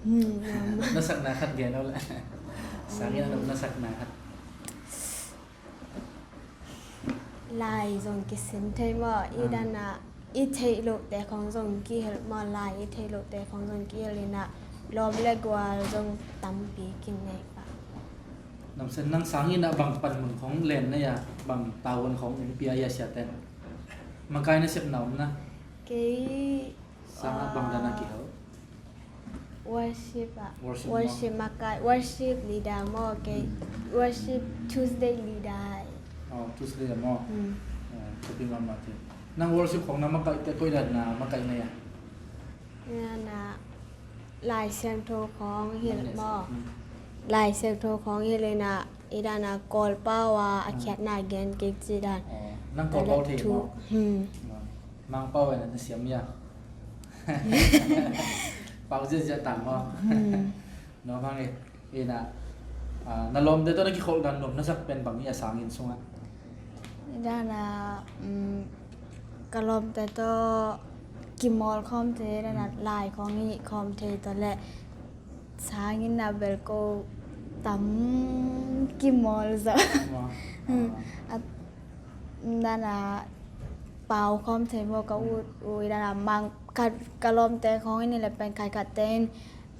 Hmm, nuam. Nuam na sakna khat gen aw le. Sang inn a nuam na sakna khat. Lai zong kisin thei maw, i dana i theih lohte khawng zong kihel maw, lai i theih lohte khawng zong kihel ina lawm le gual zong tampi kinei pah. Nuam Sen, nang sang inn ah bang panmun khawng len na hia, bang tavuan khawng in pia hia siate? Makai na sepna om na? Kei sang ah bang dan a kihel? Worship ah. Worship maw? Worship makai, worship leader maw kei. Worship Tuesday leader. Oh, Tuesday maw? Hmm. Oh, tapi mama ti. Nang worship khawng na makaih te koi dan na makaih na hia? Na, na Lai Siangtho khawng hilh maw? Hmm. Lai Siangtho khawng hilh inah, i danah Kawlpau a, a khiatna gen kik cih dan. Aw, nang Kawlpau thei maw? Hmm. Aw, Mangpau en na siam ia. Pau ziahziah ta maw? Hmm. No hang e. Inah, ah, na lawmte tawh na kikholh dan nuam na sak pen bang hi a sanginn sungah? I danah, um, ka lawmte tawh kimawl khawm thei, i danah lai khawng i hih khawm thei tawh le sanginn ah bel ko tam kimawl zawh. Maw? Hmm. Ah. A, i danah pau khawm thei maw ka ut uh, i danah mang khat ka lawmte khawng in i le pen khat khatte in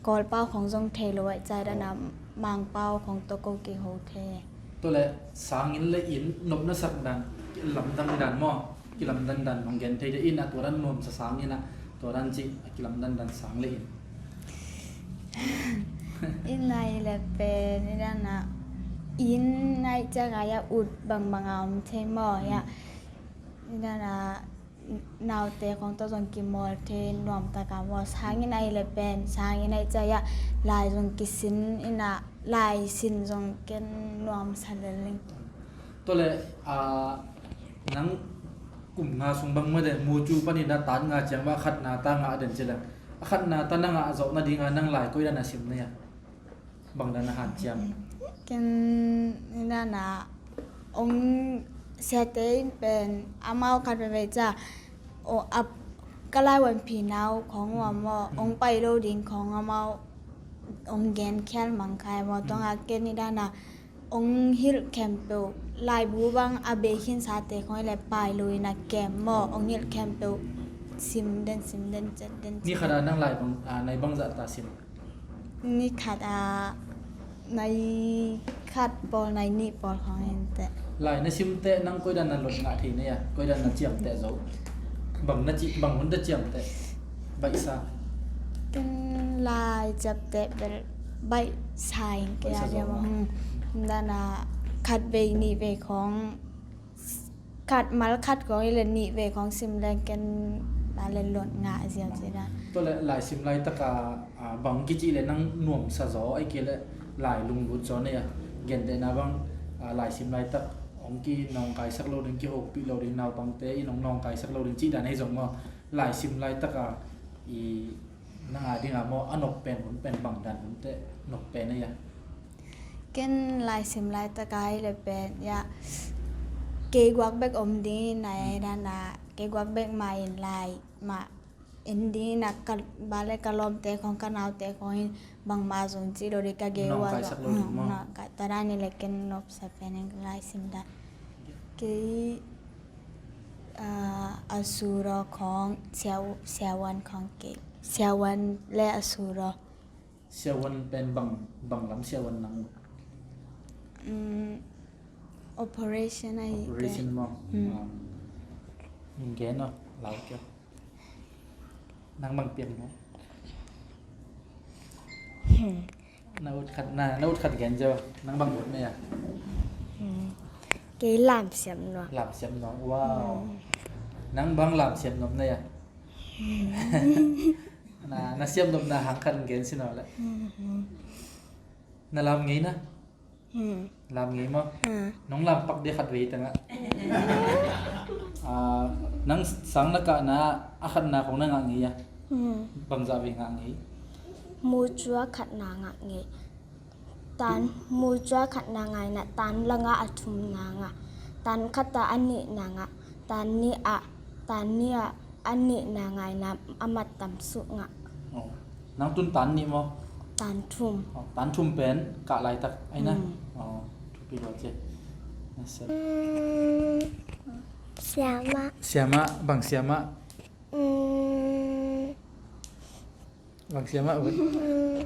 Kawlpau khawng zong thei lo ahih ciang i danah Mangpau khawng tawh ko kiho thei. Tua le sanginn le inn nop na sak dan, kilamdang dan maw? Kilamdang dan hong gen thei dia, inn ah tua dan nuamsa sang, inn ah tua dan cih a kilamdang dan sang le inn. Inn ah i le pen i danah inn ahih ciang a ia ut bangbang a om thei maw ia. Hmm. I danah naute khawng tawh zong kimawl thei nuamtak a maw, sanginn ahih le pen, sanginn ahih ciang ia lai zong kisin inah, lai sin zong ken nuamsa lel ing. Tua le, ah, nang kum nga sung bang mah de, mucu panin a tan nga ciang mah a khatna ta ngah den ci le, a khatna ta na ngah zawh nading a nang lai koi dan a sim na ia? Bang dan a hanciam? Ken i danah ong siate in pen amau khat veve ca, o, a, ka laivuanpih nau khawng uh a maw, ong pai lo ding khawng amau ong gen khial mang khai maw, tua ngah ken i danah ong hilh khempeuh, laibu bang a bei khinsate khawng i le pai lo in a kem maw, ong hilh khempeuh sim den, sim den, cet den. Ni khat a nang lai bang, a, nai bangzah ta sim? Ni khat ah nai khat pawl, nai nih pawl khawng hi inteh. Lai na sim teh nang koi dan na lot ngah thei na ia, koi dan na ciam teh zo? Bang na ci, bang hun na ciam teh baihsa? Ken lai ciam teh bel baihsa in. Baihsa kei a zo dia maw? Hmm. Dan a khat vei nih vei khawng, khat mal khat khawng i le nih vei khawng sim leng ken a le lot ngah ziau ci dan. Tua le lai sim laitak a, a, bang kici le nang nuamsa zaw, ahih kei le lai lunglut zaw na ia? Gentehna bang, a, lai sim laitak hong kinawngkaisak lo ding, kihopih lo ding, naupangte in hong nawngkaisak lo ding cih dan ahi zong maw, lai sim laitak a i nang a ding a maw, a nop pen hun pen bang dan hun teh nop pen a ia? Ken lai sim laitak a i le pen ia, kei guak bek om ding na ia, i danah kei guak bek mah in lai mah en ding na, ka, bang le ka lawmte khawng, ka naute khawng in bangmah zong ci lo ding, ka gei uh a nawngkaisak lo ding maw? Tua dan i le ken nopsa pen in lai sim dan. Kei, ah, a suraw khawng, sia, siavuan khawng kei, siavuan le a suraw. Siavuan pen bang, bang lam siavuan nang? Mm, operation ahi. Operation maw? Mm. Ah. Gen aw, lau kei. Nang bang piang maw? Hmm. Na ut khat, na, na ut khat gen zaw. Nang bang ut na ia? Hmm. Kei lamsiam nuam. Lamsiam nuam. Wow. Hmm. Nang bang lamsiam nuam na ia? Hmm. Na, na siam nuam na hang khat gen sin aw le. Hmm. Na lam ngei na? Hmm. Lam ngei maw? Hmm. Nong lam pak dia khat vei tangah. Ah, nang sang na kahna a khatna khong na ngah ngei a? Hmm. Bangzah vei ngah ngei? Mucu a khatna ngah ngei. Tan, mucu a khatna ngah inah, tan langah a thumna ngah. Tan khatah a nihna ngah. Tan nih ah, tan nih ah a nihna ngah inah a mat tamsuk ngah. Oh. Nang tun tan nih maw? Tan thum. Oh, tan thum pen kah laitak ahi na? Hmm. Oh, thupi lua ci. Na siam. Hmm, siamah. Siamah, bang siamah? Hmm. Bang siamah ut? Hmm.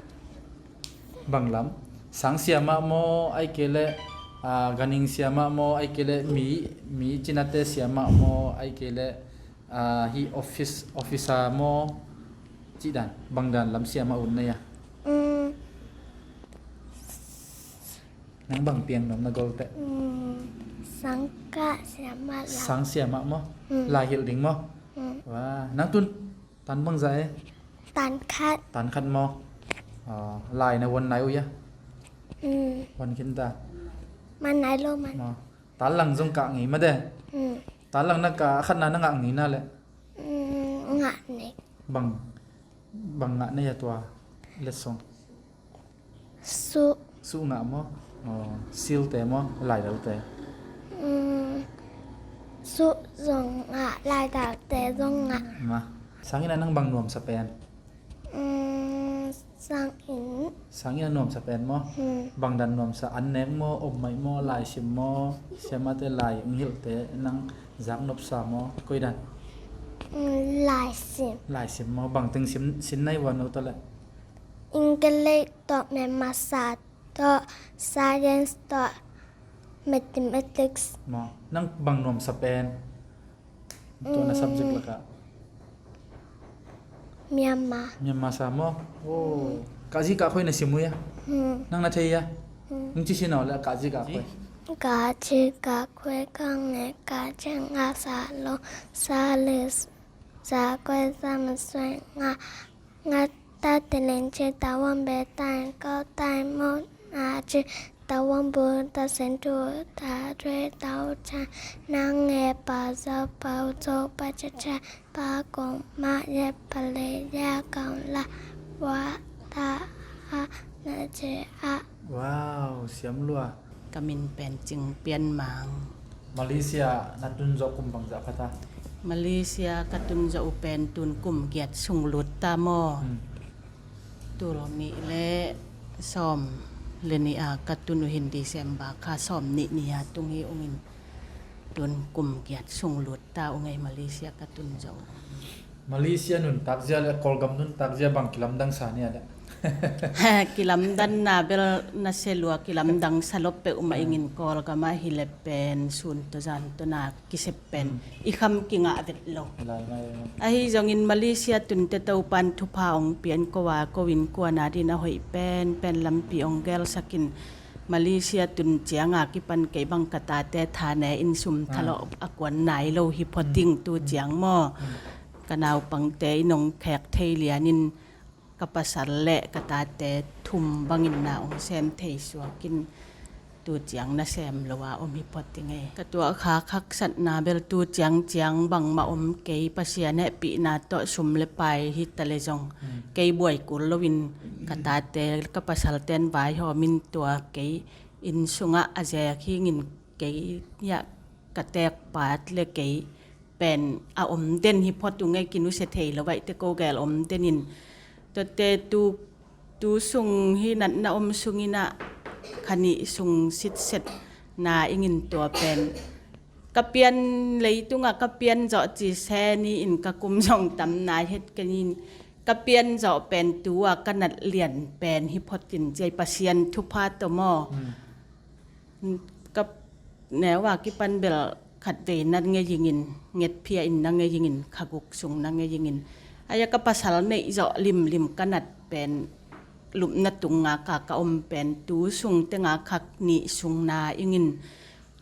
Bang lam? Sang siamah maw, ahih kei leh, ah, ganhing siamah maw, ahih kei leh mi, mi cinate siamah maw, ahih kei leh, ah, hih office, officer maw, cih dan, bang dan lam siamah ut na ia? Mm. Nang bang piang nuam na gol teh? Mm. Sangkah siamah lam. Sang siamah maw? Mm. Lai hilh ding maw? Mm. Wah, nang tun tan bangzah e? Tan khat. Tan khat maw? Ah, lai na wan nai uh ya? Hmm. Wan khin ta. Man nai lo man. Maw. Tal lang zong kah ngei mah de. Hmm. Tal lang na kah khatna na ngah ngei na le. Hmm, ngah nei. Bang, bang ngah nei a tua letsong. Suh. Suh ngah maw? Aw, silte maw? Laidalte. Mm, suh zong ngah, laidalte zong ngah. Ma. Sangin a nang bang nuamsa pen? Mm, sangin. Sangin a nuamsa pen maw? Hmm. Bang dan nuamsa, an nek maw, om maih maw, laisim maw, siamate lai, ong hilhte nang zak nopsa maw? Koi dan? Mm, laisim. Laisim maw? Bang teng sim, sin nai ua no tawh le? English tawh, Myanmar sa tawh, science tawh, mathematics. Maw, nang bang nuamsa pen? Tua na subject lakah. Myanmar. Myanmar sa maw? Oh. Kah zi kah khoi na sim uh ya? Hmm. Nang na thei ya? Hmm. Nang ci sin aw le kah zi kah khoi. Kah zi kah khoi kang ne kah zi ngah sa lo sa le sa khoi sa ma soi ngah. Ngah ta te len ci ta wang be tai kau tai mo na ci ta wang bu ta sen tu ta due ta u cha nang e pa za pa u zo pa cha cha pa kong ma ye pa le ya kau la wa ta a na ci a. Wow, siam lua. Ka min pen Cing Pian Mang. Malaysia na tun zawh kum bangzah pha ta? Malaysia ka tun zawh uh pen tun kum giat sung lut ta maw? Hmm. Tul nih le sawm le nih a ka tun uh hin December kha sawm nih ni a tung hi ung in tun kum giat sung lut ta ung ei Malaysia ka tun zawh uh. Malaysia nuntak zia le Kawlgam nuntak zia bang kilamdang sa nia le? Kilamdanna bel na se lua, kilamdang sa lo peuhmah ingin Kawlgam ah hi le pen sun tawh zan tawh na kisep pen i kham kingah vet lo. Ahi zongin Malaysia tunte Topan thupha ong pian ko a ko in kuana din a hoih pen pen lampi ong gelsakin Malaysia tun cianga kipan kei bang ka tate thane in sum thalawh a kuan nai lo hi phot ding tu ciang maw? Ka naupangte in ong khek thei lianin ka pasal le ka tate thum bangin na ong sem thei suakin tu ciang na sem lo a om hi phot ding ei. Ka tuah kha khaksatna bel tu ciang ciang bangmah om kei, Pasian hehpihna tawh sum le pai hi ta le zong kei buai kul loin ka tate ka pasalten vaihawmin tua kei inn sungah a zek hingin kei hiah ka tekpat le kei pen a om den hi phot ung ei, kinusia thei lo vaihte ko gel om denin. Tuate tu, tu sung hi natna om sunginah kha nih sung sitset na ingin tua pen ka pian leitungah ka pian zawh ci se ni in ka kum zong tam nai het kenin ka pian zawh pen tu a ka nat lian pen hi phot in ciai Pasian thupha tawh maw? Ka neu a kipan bel khatvei na ngei ingin, ngetphia in na ngei ingin, kha guk sung na ngei ingin. Aia ka pasal neih zawh limlim ka nat pen lupna tunga ka ka om pen tu sung tenga khak nih sung na ingin.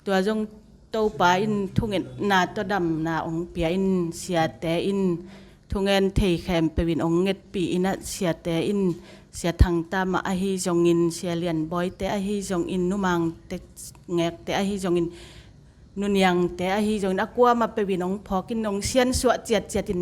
Tua zong Topa in thungetna tawh damna ong pia in siate in thungen thei khempeuh in ong ngetpih in ah siate in Sia Thangta mah ahi zongin, Sia Lianbawite ahi zongin, numangte ngekte ahi zongin, nuniangte ahi zongin, a kuamah peuh in ong phawk in ong siansuah ciatciat in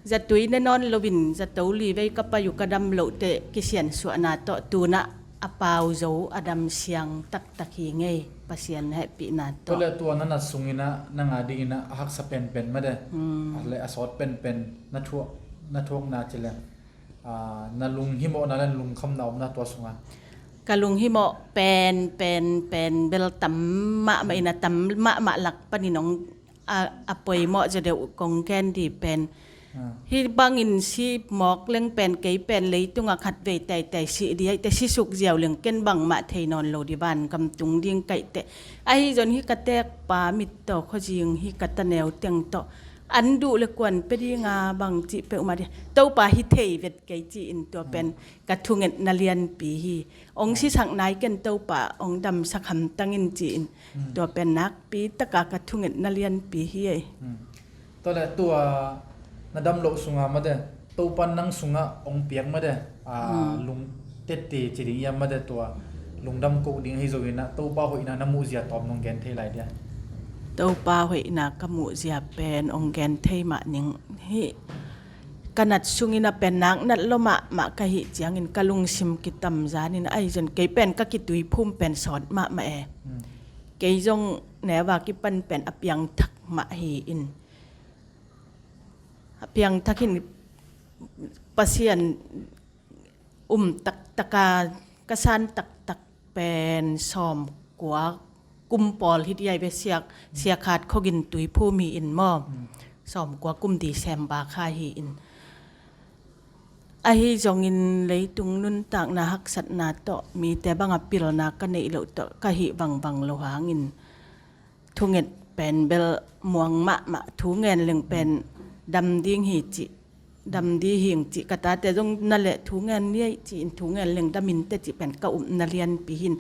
zatui ne nawn loin zato li vei ka pai uh ka dam loh teh kisiansuahna tawh tunah a pau zo a dam siang taktak hi ngei Pasian hehpihna tawh. Tua le tua na nat sungin ah nang a dingin ah a haksa penpen mah de. A le a sawt penpen na thuak, na thuakna ci leng. Ah, na lunghimawhna le na lungkhamna omna tua sungah? Ka lunghimawh pen, pen, pen bel tam mahmah in a tam mahmah lak panin ong a, a poimawh zaw deuh kong gen di pen. Hih bangin si mawk leng pen kei pen leitungah khatvei taitai si di aihte si suk ziau leng ken bangmah thei nawn lo di van gam tung ding kaihte. Ahi zon hih ka tekpa mittaw khuazing hih ka taneu teng tawh an duh le kuan pia dinga bang cih peuhmah di Topa hi thei vet kei ci-in tua pen ka thungetna lianpi hi. Ong sisak nai ken Topa ong damsak hamtang in ci-in tua pen nakpi taka ka thungetna lianpi hi ei. Tua le tua na dam loh sunga mate Topa nang sungah hong piak mate, a, lungtete ci ding hiam mate, tua lungdam koh ding ahi zongin ah Topa hoihna na muhzia tawm nong gen thei lai dia? Topa hoihna ka muhzia pen hong gen thei mah ning hi. Ka nat sungin a pen nak nat lo mahmah ka hih ciangin ka lungsim kitamzan in ahi zong kei pen ka kituiphum pen sawt mahmah e. Kei zong neu a kipan pen a piangthak mah hi in, a piangthak in Pasian um taktak a, ka san taktak pen sawmkua kum pawl hi diai ve, siak, siak khat khogin tuiphum hi in maw. Sawmkua kum December kha hi in. Ahi zongin leitung nuntakna haksatna tawh mite banga pilna ka neih loh tawh ka hih vangvang lo hangin thunget pen bel muang mahmah, thu ngen leng pen dam ding hi cih, dam ding hing cih, ka tate zong na leh thu ngen ni ei ci in thu ngen leng dam in teh cih pen ka upna lianpi hi in.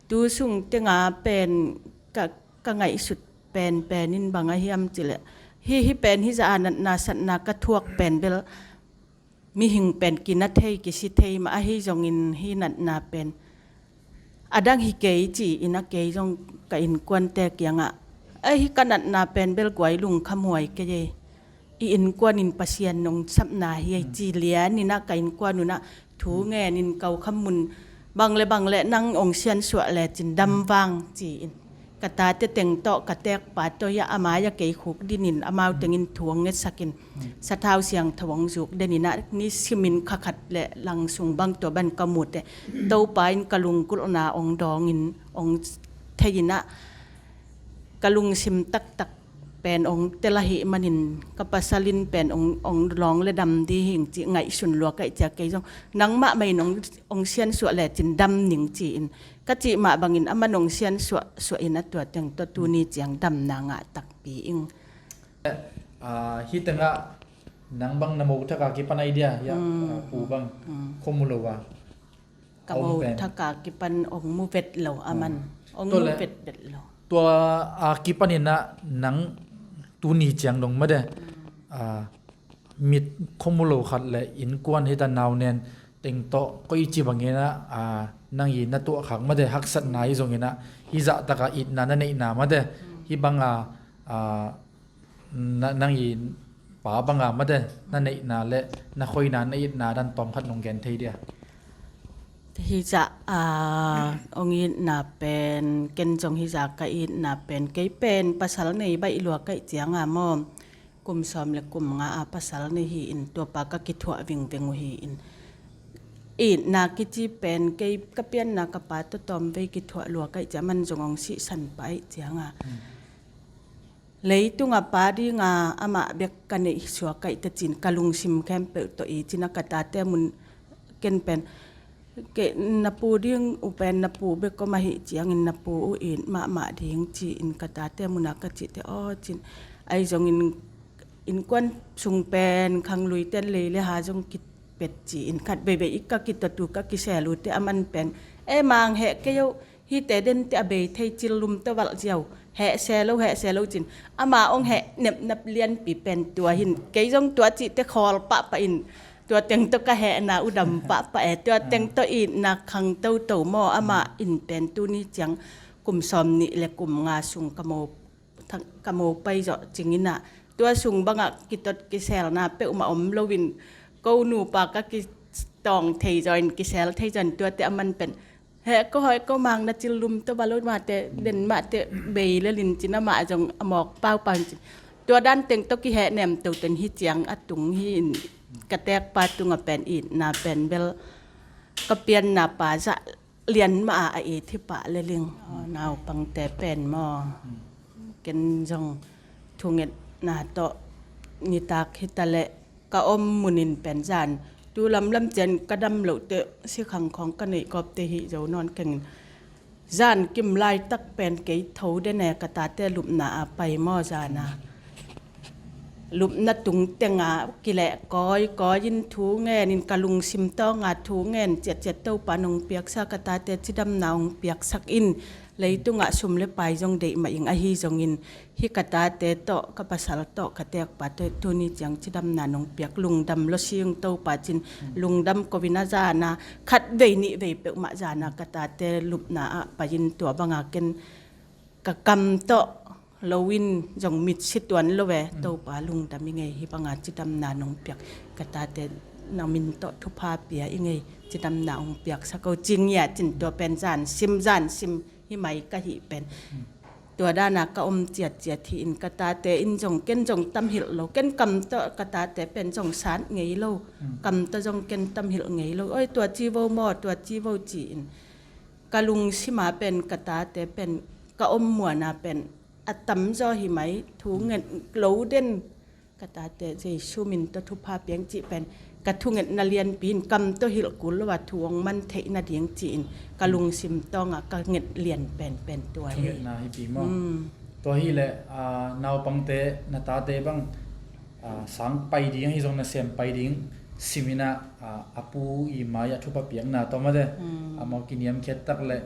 Tu sung tenga pen ka, ka ngaihsut penpen in bang a hiam cih leh, hih, hih pen hih zah a natna satna ka thuak pen bel mihing pen kina thei, kisi thei mah ahi zongin hih natna pen a dang hi kei ci in a, kei zong ka innkuante kiangah, "Ahi, ka natna pen bel guai lungkham huai kei ei. I innkuan in Pasian nong sapna hi ei," ci lian in a, ka innkuan un ah thu ngen in, "Ko kham mun bang le bang le nang hong siansuah lecin dam vang," ci in. Ka tate teng tawh, ka tekpa tawh hi a, a mai-ah kei khuk dinin amau tengin thu hong ngetsak in, sathau siangtho hong zuk den in ah, nisimin kha khat le lang sung bang tua bang ka mu teh, Topa in ka lunggulhna hong dawng in hong thei in ah, ka lungsim taktak pen hong tel ahih manin ka pasal in pen hong, hong lawng le dam ding hing cih ngaihsun lua ka hih ciang kei zong, "Nangmah mah in hong, hong siansuah lecin dam ning," ci in ka cih mah bangin aman hong siansuah, suah in a, tua teng tawh tuni ciang damna ngah takpi ing. Ah, hih tengah nang bang na mo thak a kipan idea, ya, ah, pu bang, khuamu lo a. Ka mo thak a kipan hong mu vet lo aman. Hong mu vet vet lo. Tua a kipan in ah nang tuni ciang dong mate, ah, mit khuamu lo khat le innkuan hi ta, nau nen teng tawh koi ci bangin ah, ah, nang i na tuahkhak mate, haksatna hi zongin ah, hih zah taka itna na neihna mate, hih banga, ah, na, nang i pa banga mate, na neihna le na khoina, na itna dan tawm khat nong gen thei dia? Hih zah a hong itna pen, ken zong hih zah ka itna pen, kei pen pasal nei baih lua ka hih ciang a maw, kum sawm le kum nga a pasal nei hi in, tuapa ka kithuah vingveng uh hi in. Itna kici pen kei ka pianna ka pa tawh tawmvei kithuah lua ka hih ciang, aman zong hong sihsan pah ahih ciang a, leitung a pa ding a amah bek ka neih suak ka hih teh cin ka lungsim khempeuh tawh i cin a, ka tate mun ken pen, kei na pu ding uh pen na pu bek om ahih ciangin na pu uh it mahmah ding ci in ka tate mun a ka cih teh, aw cin, ahi zongin innkuan sung pen khanglui ten lei le ha zong kipet ci in khat veivei i ka kitot uh ka kisel uh teh aman pen, "E mang, heh kei o, hihte den teh a bei thei, cil lum tawh valh ziau, heh se lo, heh se lo," cin. Ama hong heh nepnap lianpi pen tua hi in, kei zong tua cih teh khawl pahpah in, tua teng tawh ka hehna uh dam pahpah e, tua teng tawh itna khang toto maw, amah in pen tuni ciang kum sawm nih le kum nga sung ka mo, ka mo pai zawh cingin ah, tua sung bangah kitot kiselna peuhmah om loin, ko nupa ka kitawng thei zaw in, kisel thei zaw in, tuate aman pen, "Heh ko, heh ko mang, na cil lum tawh valh o, mahte den, mahte bei lel in," cin amah zong a mawk paupau in cin. Tua dan teng tawh kiheh nem toto in hih ciang a tung hi in, ka tekpa tungah pen itna pen bel ka pianna pa zah lian mah a, a it hi pah lel ing. Aw, naupangte pen maw. Ken zong thungetna tawh nitak hi ta leh ka om munin pen zan tu lamlam cian ka dam loh teh sikhang khawng ka neih kawp teh hi zo nawn keng in. Zan kim laitak pen kei tho den e, ka tate lupna a pai maw, zan a lupna tung tenga kileh kawi kawi in thu ngen in, ka lungsim tawnga thu ngen ciatciat, Topa nong piaksa ka tate cidamna hong piaksak in, Leitungah sum le pai zong deih mah ing ahi zongin, hih ka tate tawh, ka pasal tawh, ka tekpa tawh tuni ciang cidamna nong piak, lungdam lua sing Topa cin, lungdam ko-in a zana, khat vei nih vei peuhmah zana ka tate lupna ah pai-in tua banga ken ka kam tawh lo in zong mitsi tuan lo e, Topa lungdam i ngei, hih banga cidamna nong piak, ka tate na min tawh thupha pia i ngei, cidamna hong piaksak o cing ia cin tua pen zan sim, zan sim hi mai ka hih pen. Tua dana ka om ciatciat hi in ka tate in zong ken zong tam hilh lo, ken kam tawh ka tate pen zong sat ngei lo, kam tawh zong ken tam hilh ngei lo, oi tua ci vo maw, tua ci vo ci in ka lungsima pen ka tate pen ka om muana pen a tamzaw hi mai, thu nget lo den, ka tate Jesu min tawh thupha piang cih pen ka thungetna lianpi in kam tawh hilh kul lo a thu hong man theih nading ci-in ka lungsim tawngah ka nget lian penpen tua hi. Thungetna hi pi maw? Tua hileh naupangte, na tate bang sang pai ding ahi zong nasem pai ding simin ah a pu i mai-ah thupha piakna tawh mate, amau kiniamkhiat tak le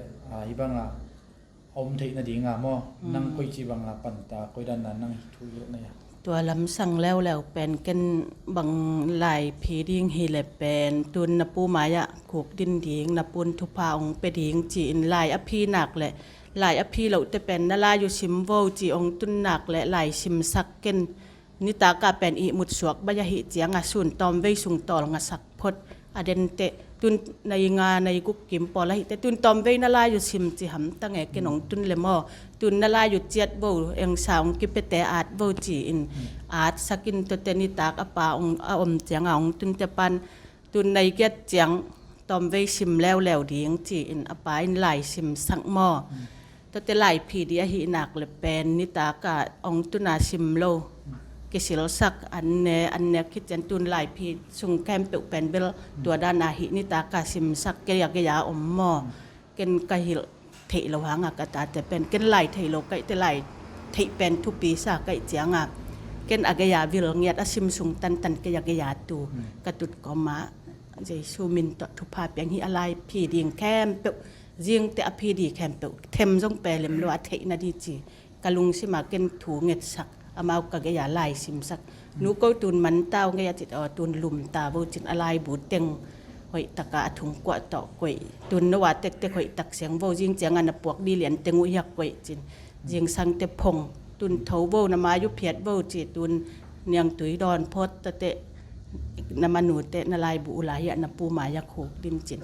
hih banga a om theih nadinga maw, nang koici banga panta, koi dana nang thu hilh na ia? Tua lamsang leuleu pen ken bang lai phi ding hileh pen tun na pu mai-ah khuk din ding, na pun thupha hong pia ding ci-in lai a phi nak le lai a phi lohte pen na lai uh sim vo ci hong tun nak le lai simsak ken. Nitakah pen ihmut suak baih ahih cianga sun tawmvei sung tawlngasak phot a denteh, tun nai nga nai guk kim pawl ahih teh tun tawmvei na lai uh sim ci hamtang e, ken hong tun le maw, tun na lai uh ciat vo, engsa hong kipiate at vo ci-in atsak in tuate nitak a pa a om cianga hong tunte pan tun nai giat ciang tawmvei sim leuleu ding ci-in a pa in lai simsak maw. Tuate lai phi ding ahih nak le pen nitakah hong tuna sim lo kisilsak an ne, an ne khit ciang tun lai phi sung khempeuh pen bel tua dana hih nitakah simsak kei a gei-a om maw. Ken ka hilh theih lo hanga ka tate pen ken lai thei lo kaihte, lai theih pen thupi sa kaih cianga ken a gei-a vil ngiat a sim sung tantan kei a gei-a tu ka tut kawma Jesu min tawh thupha piang hi a lai phi ding khempeuh, zingte a phi ding khempeuh them zong pelem lo a theih nading ci ka lungsima ken thu ngetsak, amau ka gei-a lai simsak. Nu ko tun manta hong gei a cit aw, tun lumta vo cin a laibu teng hoihtaka a thungkuah tawh koih, tun no a tektek hoihtak siang vo, zing cianga na puak ding lian teng uh hiak koih cin, zingsangte phong, tun tho vo, na mai uh phiat vo ci, tun niangtui dawn phawt tateh na manute na laibu uh lai hiah na pu mai-ah khuk din cin.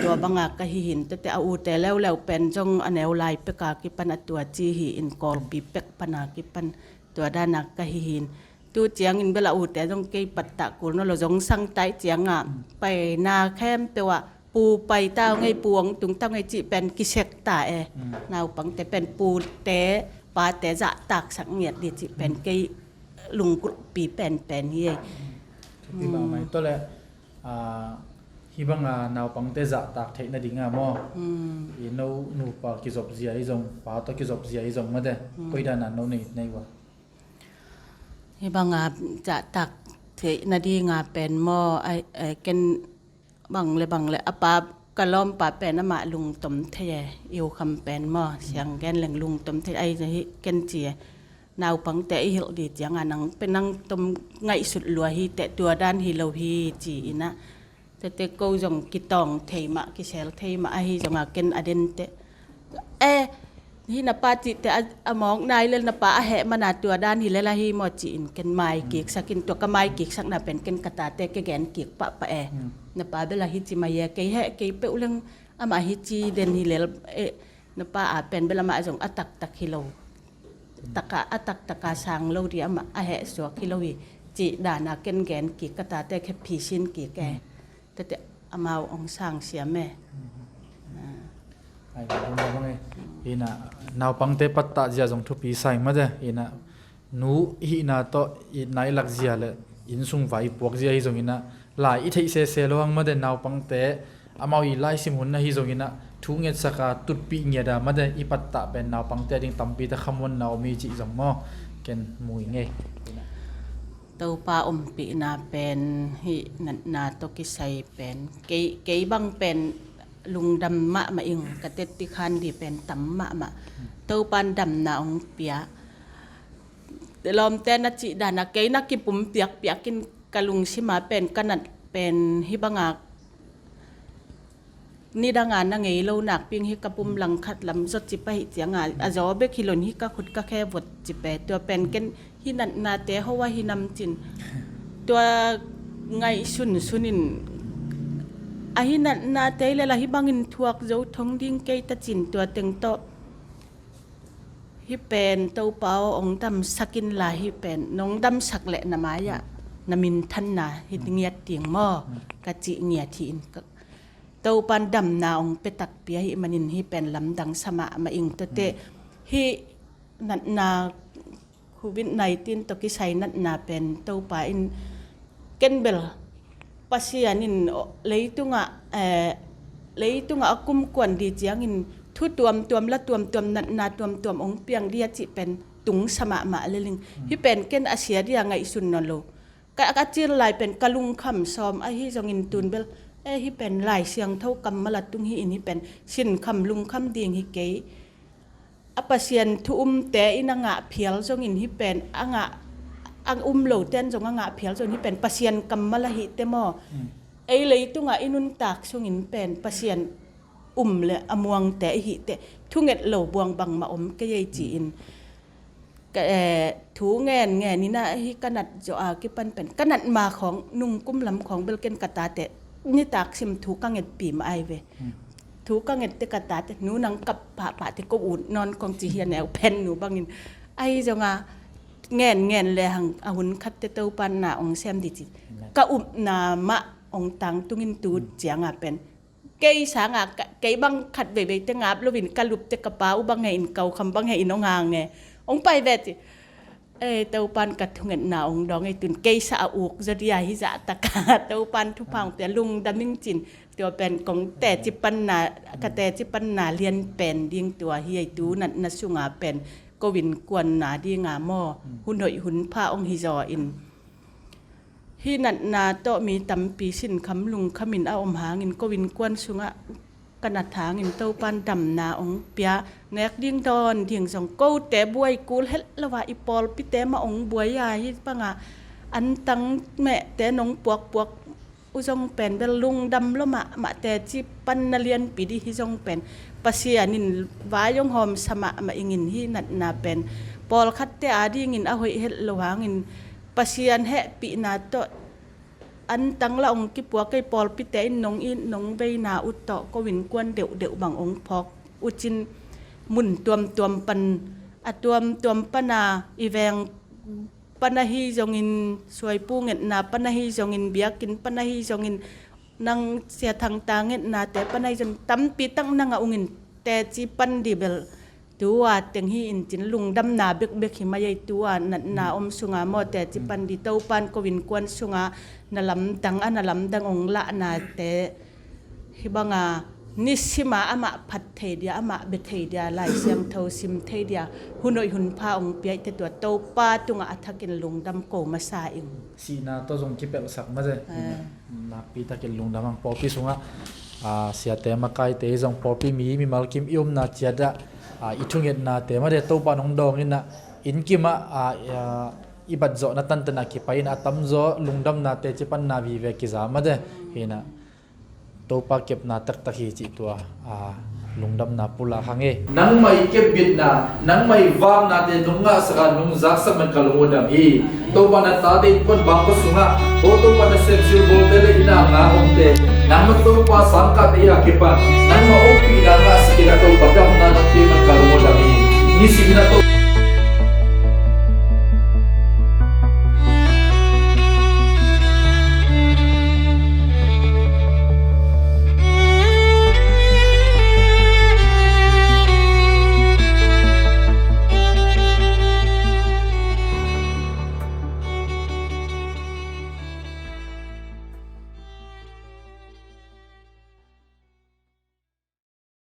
Tua banga ka hihin tateh a ute leuleu pen zong a neu lai peka kipan a tua ci hi in Kawlpi pek pana kipan tua dana ka hihin. Tu ciangin bel a ute zong kei pattah kul no lo zong sangtai cianga paina khempeuh ah pu paita ngei, pu hong tungta ngei cih pen kisek ta e. Naupangte pen pute pate zahtaksak ngiat ding cih pen kei lunggulhpi penpen hi ei. Thupi mahmah hi. Tua le hih banga naupangte zahtak theih nadinga maw, i no nupa kizopzia i zong, pa tawh kizopzia i zong mate, koi dana no nei nei uh a? Hih banga zahtak theih nadinga pen maw, ken bang le bang le a pa, ka lawmpa pen amah lungtom thei e, i ukham pen maw, siang gen leng lungtom thei ai hi ken ci e. Naupangte i hilh ding cianga nang pen nang tom ngaihsut lua hi teh, tua dan hi lo hi ci inah. Tete ko zong kitawng thei mah, kisel thei mah ahi zonga ken a dente e, hih na pa cihte a mawk nai lel, na pa a heh mana tua dan hi lel ahi maw ci-in ken mai kiksak in, tua ka mai kiksakna pen ken ka tate ka gen kik pahpah e. Na pa bel a hi ci mai e, kei heh kei peuh leng amah hi ci den hi lel e. Na pa a pen bel amah zong a taktak hi lo, taka a taktaka sang lo ding, amah a heh suak hi lo hi cih dana ken gen kik, ka tate khe phisin kik e. Tete amau hong sang siam e. Ai, lungdam hang e. Ina naupangte pattah zia zong thupi sai mate. Ina nu hihna tawh itna i lakzia le innsung vai i puakzia hi zonginah lai i theih sese lo hang mate, naupangte amau i laisim hun ahi zonginah thu ngetsaka tutpih ngiata mate, i pattah pen naupangte a ding tampite khamuanna om hi cih zong maw ken mu i ngei. Topa ompihna pen hih natna tawh kisai pen kei, kei bang pen lungdam mahmah ing, ka teci khan di pen tam mahmah. Topan damna hong pia. Lawmte na cih dan a kei na kipum piakpiak in ka lungsim a pen ka nat pen hih bang a nidang a na ngei lo nakpi in hih ka pum langkhat lam zaw cip ahih ciang a, a zaw bek hi lo in hih ka khut ka khe vot cip e. Tua pen ken hih natnate ho a hi nam cin tua ngaihsun sun in a hih natnate le la hih bangin thuak zo thong ding kei ta cin tua teng tawh hih pen Topa aw hong damsak in la hih pen nong damsak leh na mai-ah na minthanna hi ngiat ding maw ka cih ngiat hi in ka, Topan damna hong pia takpi ahih manin hih pen lamdang sa mahmah ing. Tuate hih natna Covid nineteen tawh kisai natna pen Topa in ken bel Pasian in leitungah, eh, leitungah a kumkuan di ciangin thu tuamtuam la tuamtuam natna tuamtuam hong piang di a cih pen tungsa mahmah lel ing. Hih pen ken a sia dia ngaihsun nawn lo. Ka, ka cil lai pen ka lungkham sawm ahi zongin tun bel, eh, hih pen Lai Siangtho kammal a tung hi in hih pen sinkham lungkham ding hi kei. A Pasian thu umte in a ngah phial zongin hih pen a ngah, a um lote in zong a ngah phial zongin hih pen Pasian kammal ahih teh maw? Ei leitungah i nuntak sungin pen Pasian um le a muangte i hih teh thunget lo buang bangmah om kei ei ci-in ka, eh, thu ngen ngen in a hih ka nat zawh a kipan pen ka nat ma khawng nungkum lam khawng bel ken ka tate nitak sim thu ka ngetpi mah ai ve. Thu ka ngette ka tate nu nang kap pahpah te ko ut nawn kong ci hi a neu pen nu bangin ahi zonga ngen ngen le hang a hun khatte Topan na hong sem di ci ka upna mah hong tangtungin tu cianga pen kei sanga kei bang khat veivei te ngap loin ka lupte ka pa uh bang he in kau kham bang he in hong hang e hong pai ve ci. Ei Topan ka thungetna hong dawng ei tun keisa a uk zaw dia hi zah taka Topan thupha hong pia lungdam ing cin. Tua pen kong teci panna ka teci panna lian pen ding tua hi ei tu natna sunga pen ko innkuanna dinga maw hun hoih hun pha hong hi zaw in. Hih natna tawh mi tampi sinkham lungkhamin a om hangin ko innkuan sungah ka nat hangin Topan damna hong pia nek ding dawn ding zong kote buai kul het lo a i pawlpite mah hong buai a hih banga antang mehte nong puakpuak uh zong pen bel lungdam lo mahmah teci panna lianpi di hi zong pen Pasian in vai hong hawmsa mahmah ingin hih natna pen pawlkhatte adingin a hoih het lo hangin Pasian hehpihna tawh antang la hong kipuak ei pawlpite in nong it nong veina uh tawh ko innkuan deuhdeuh bang hong phawk uh cin mun tuamtuam pan a tuamtuam pana i veng pana hi zongin suaipu ngetna pana hi zongin biakinn pana hi zongin nang Sia Thangta ngetnate pana hi zongin tampi tak nang a ungin teci pan di bel tua teng hi in cin lungdamna bekbek hi mai ei tua natna om sunga maw teci pan di Topan ko innkuan sunga na lamdang a na lamdang hong lahnate hih banga nisima amah phat thei dia amah bia thei dia Lai Siangtho sim thei dia hun hoih hun pha hong pia ite tua Topa tungah a thakin lungdam ko masa ing. Sihna tawh zong kipelhsak mate nakpi takin lungdam ang pawlpi sungah siate makaite hi zong pawlpi mi mimal kim i omna ciatah i thungetnate mate Topa nong dawng inah inn kimah i bat zawhna tantanah kipai inah a tamzaw lungdamnate cipanna vive kiza mate hinah Topa kepna taktak hi cih tua lungdamna pulak hang e. Nangmah i kepbitna nangmah i vaknate nong ngahsak a nong zaksak man ka lungdam hi. Topa na tate innkuan bangkua sungah aw Topa na sepsil bawlte le ina nga omte nangmah Topa sangkahte i a kipan nangmah ompihna ngahsak inah Topa damna nong pia man ka lungdam hi. Nisim inah Topa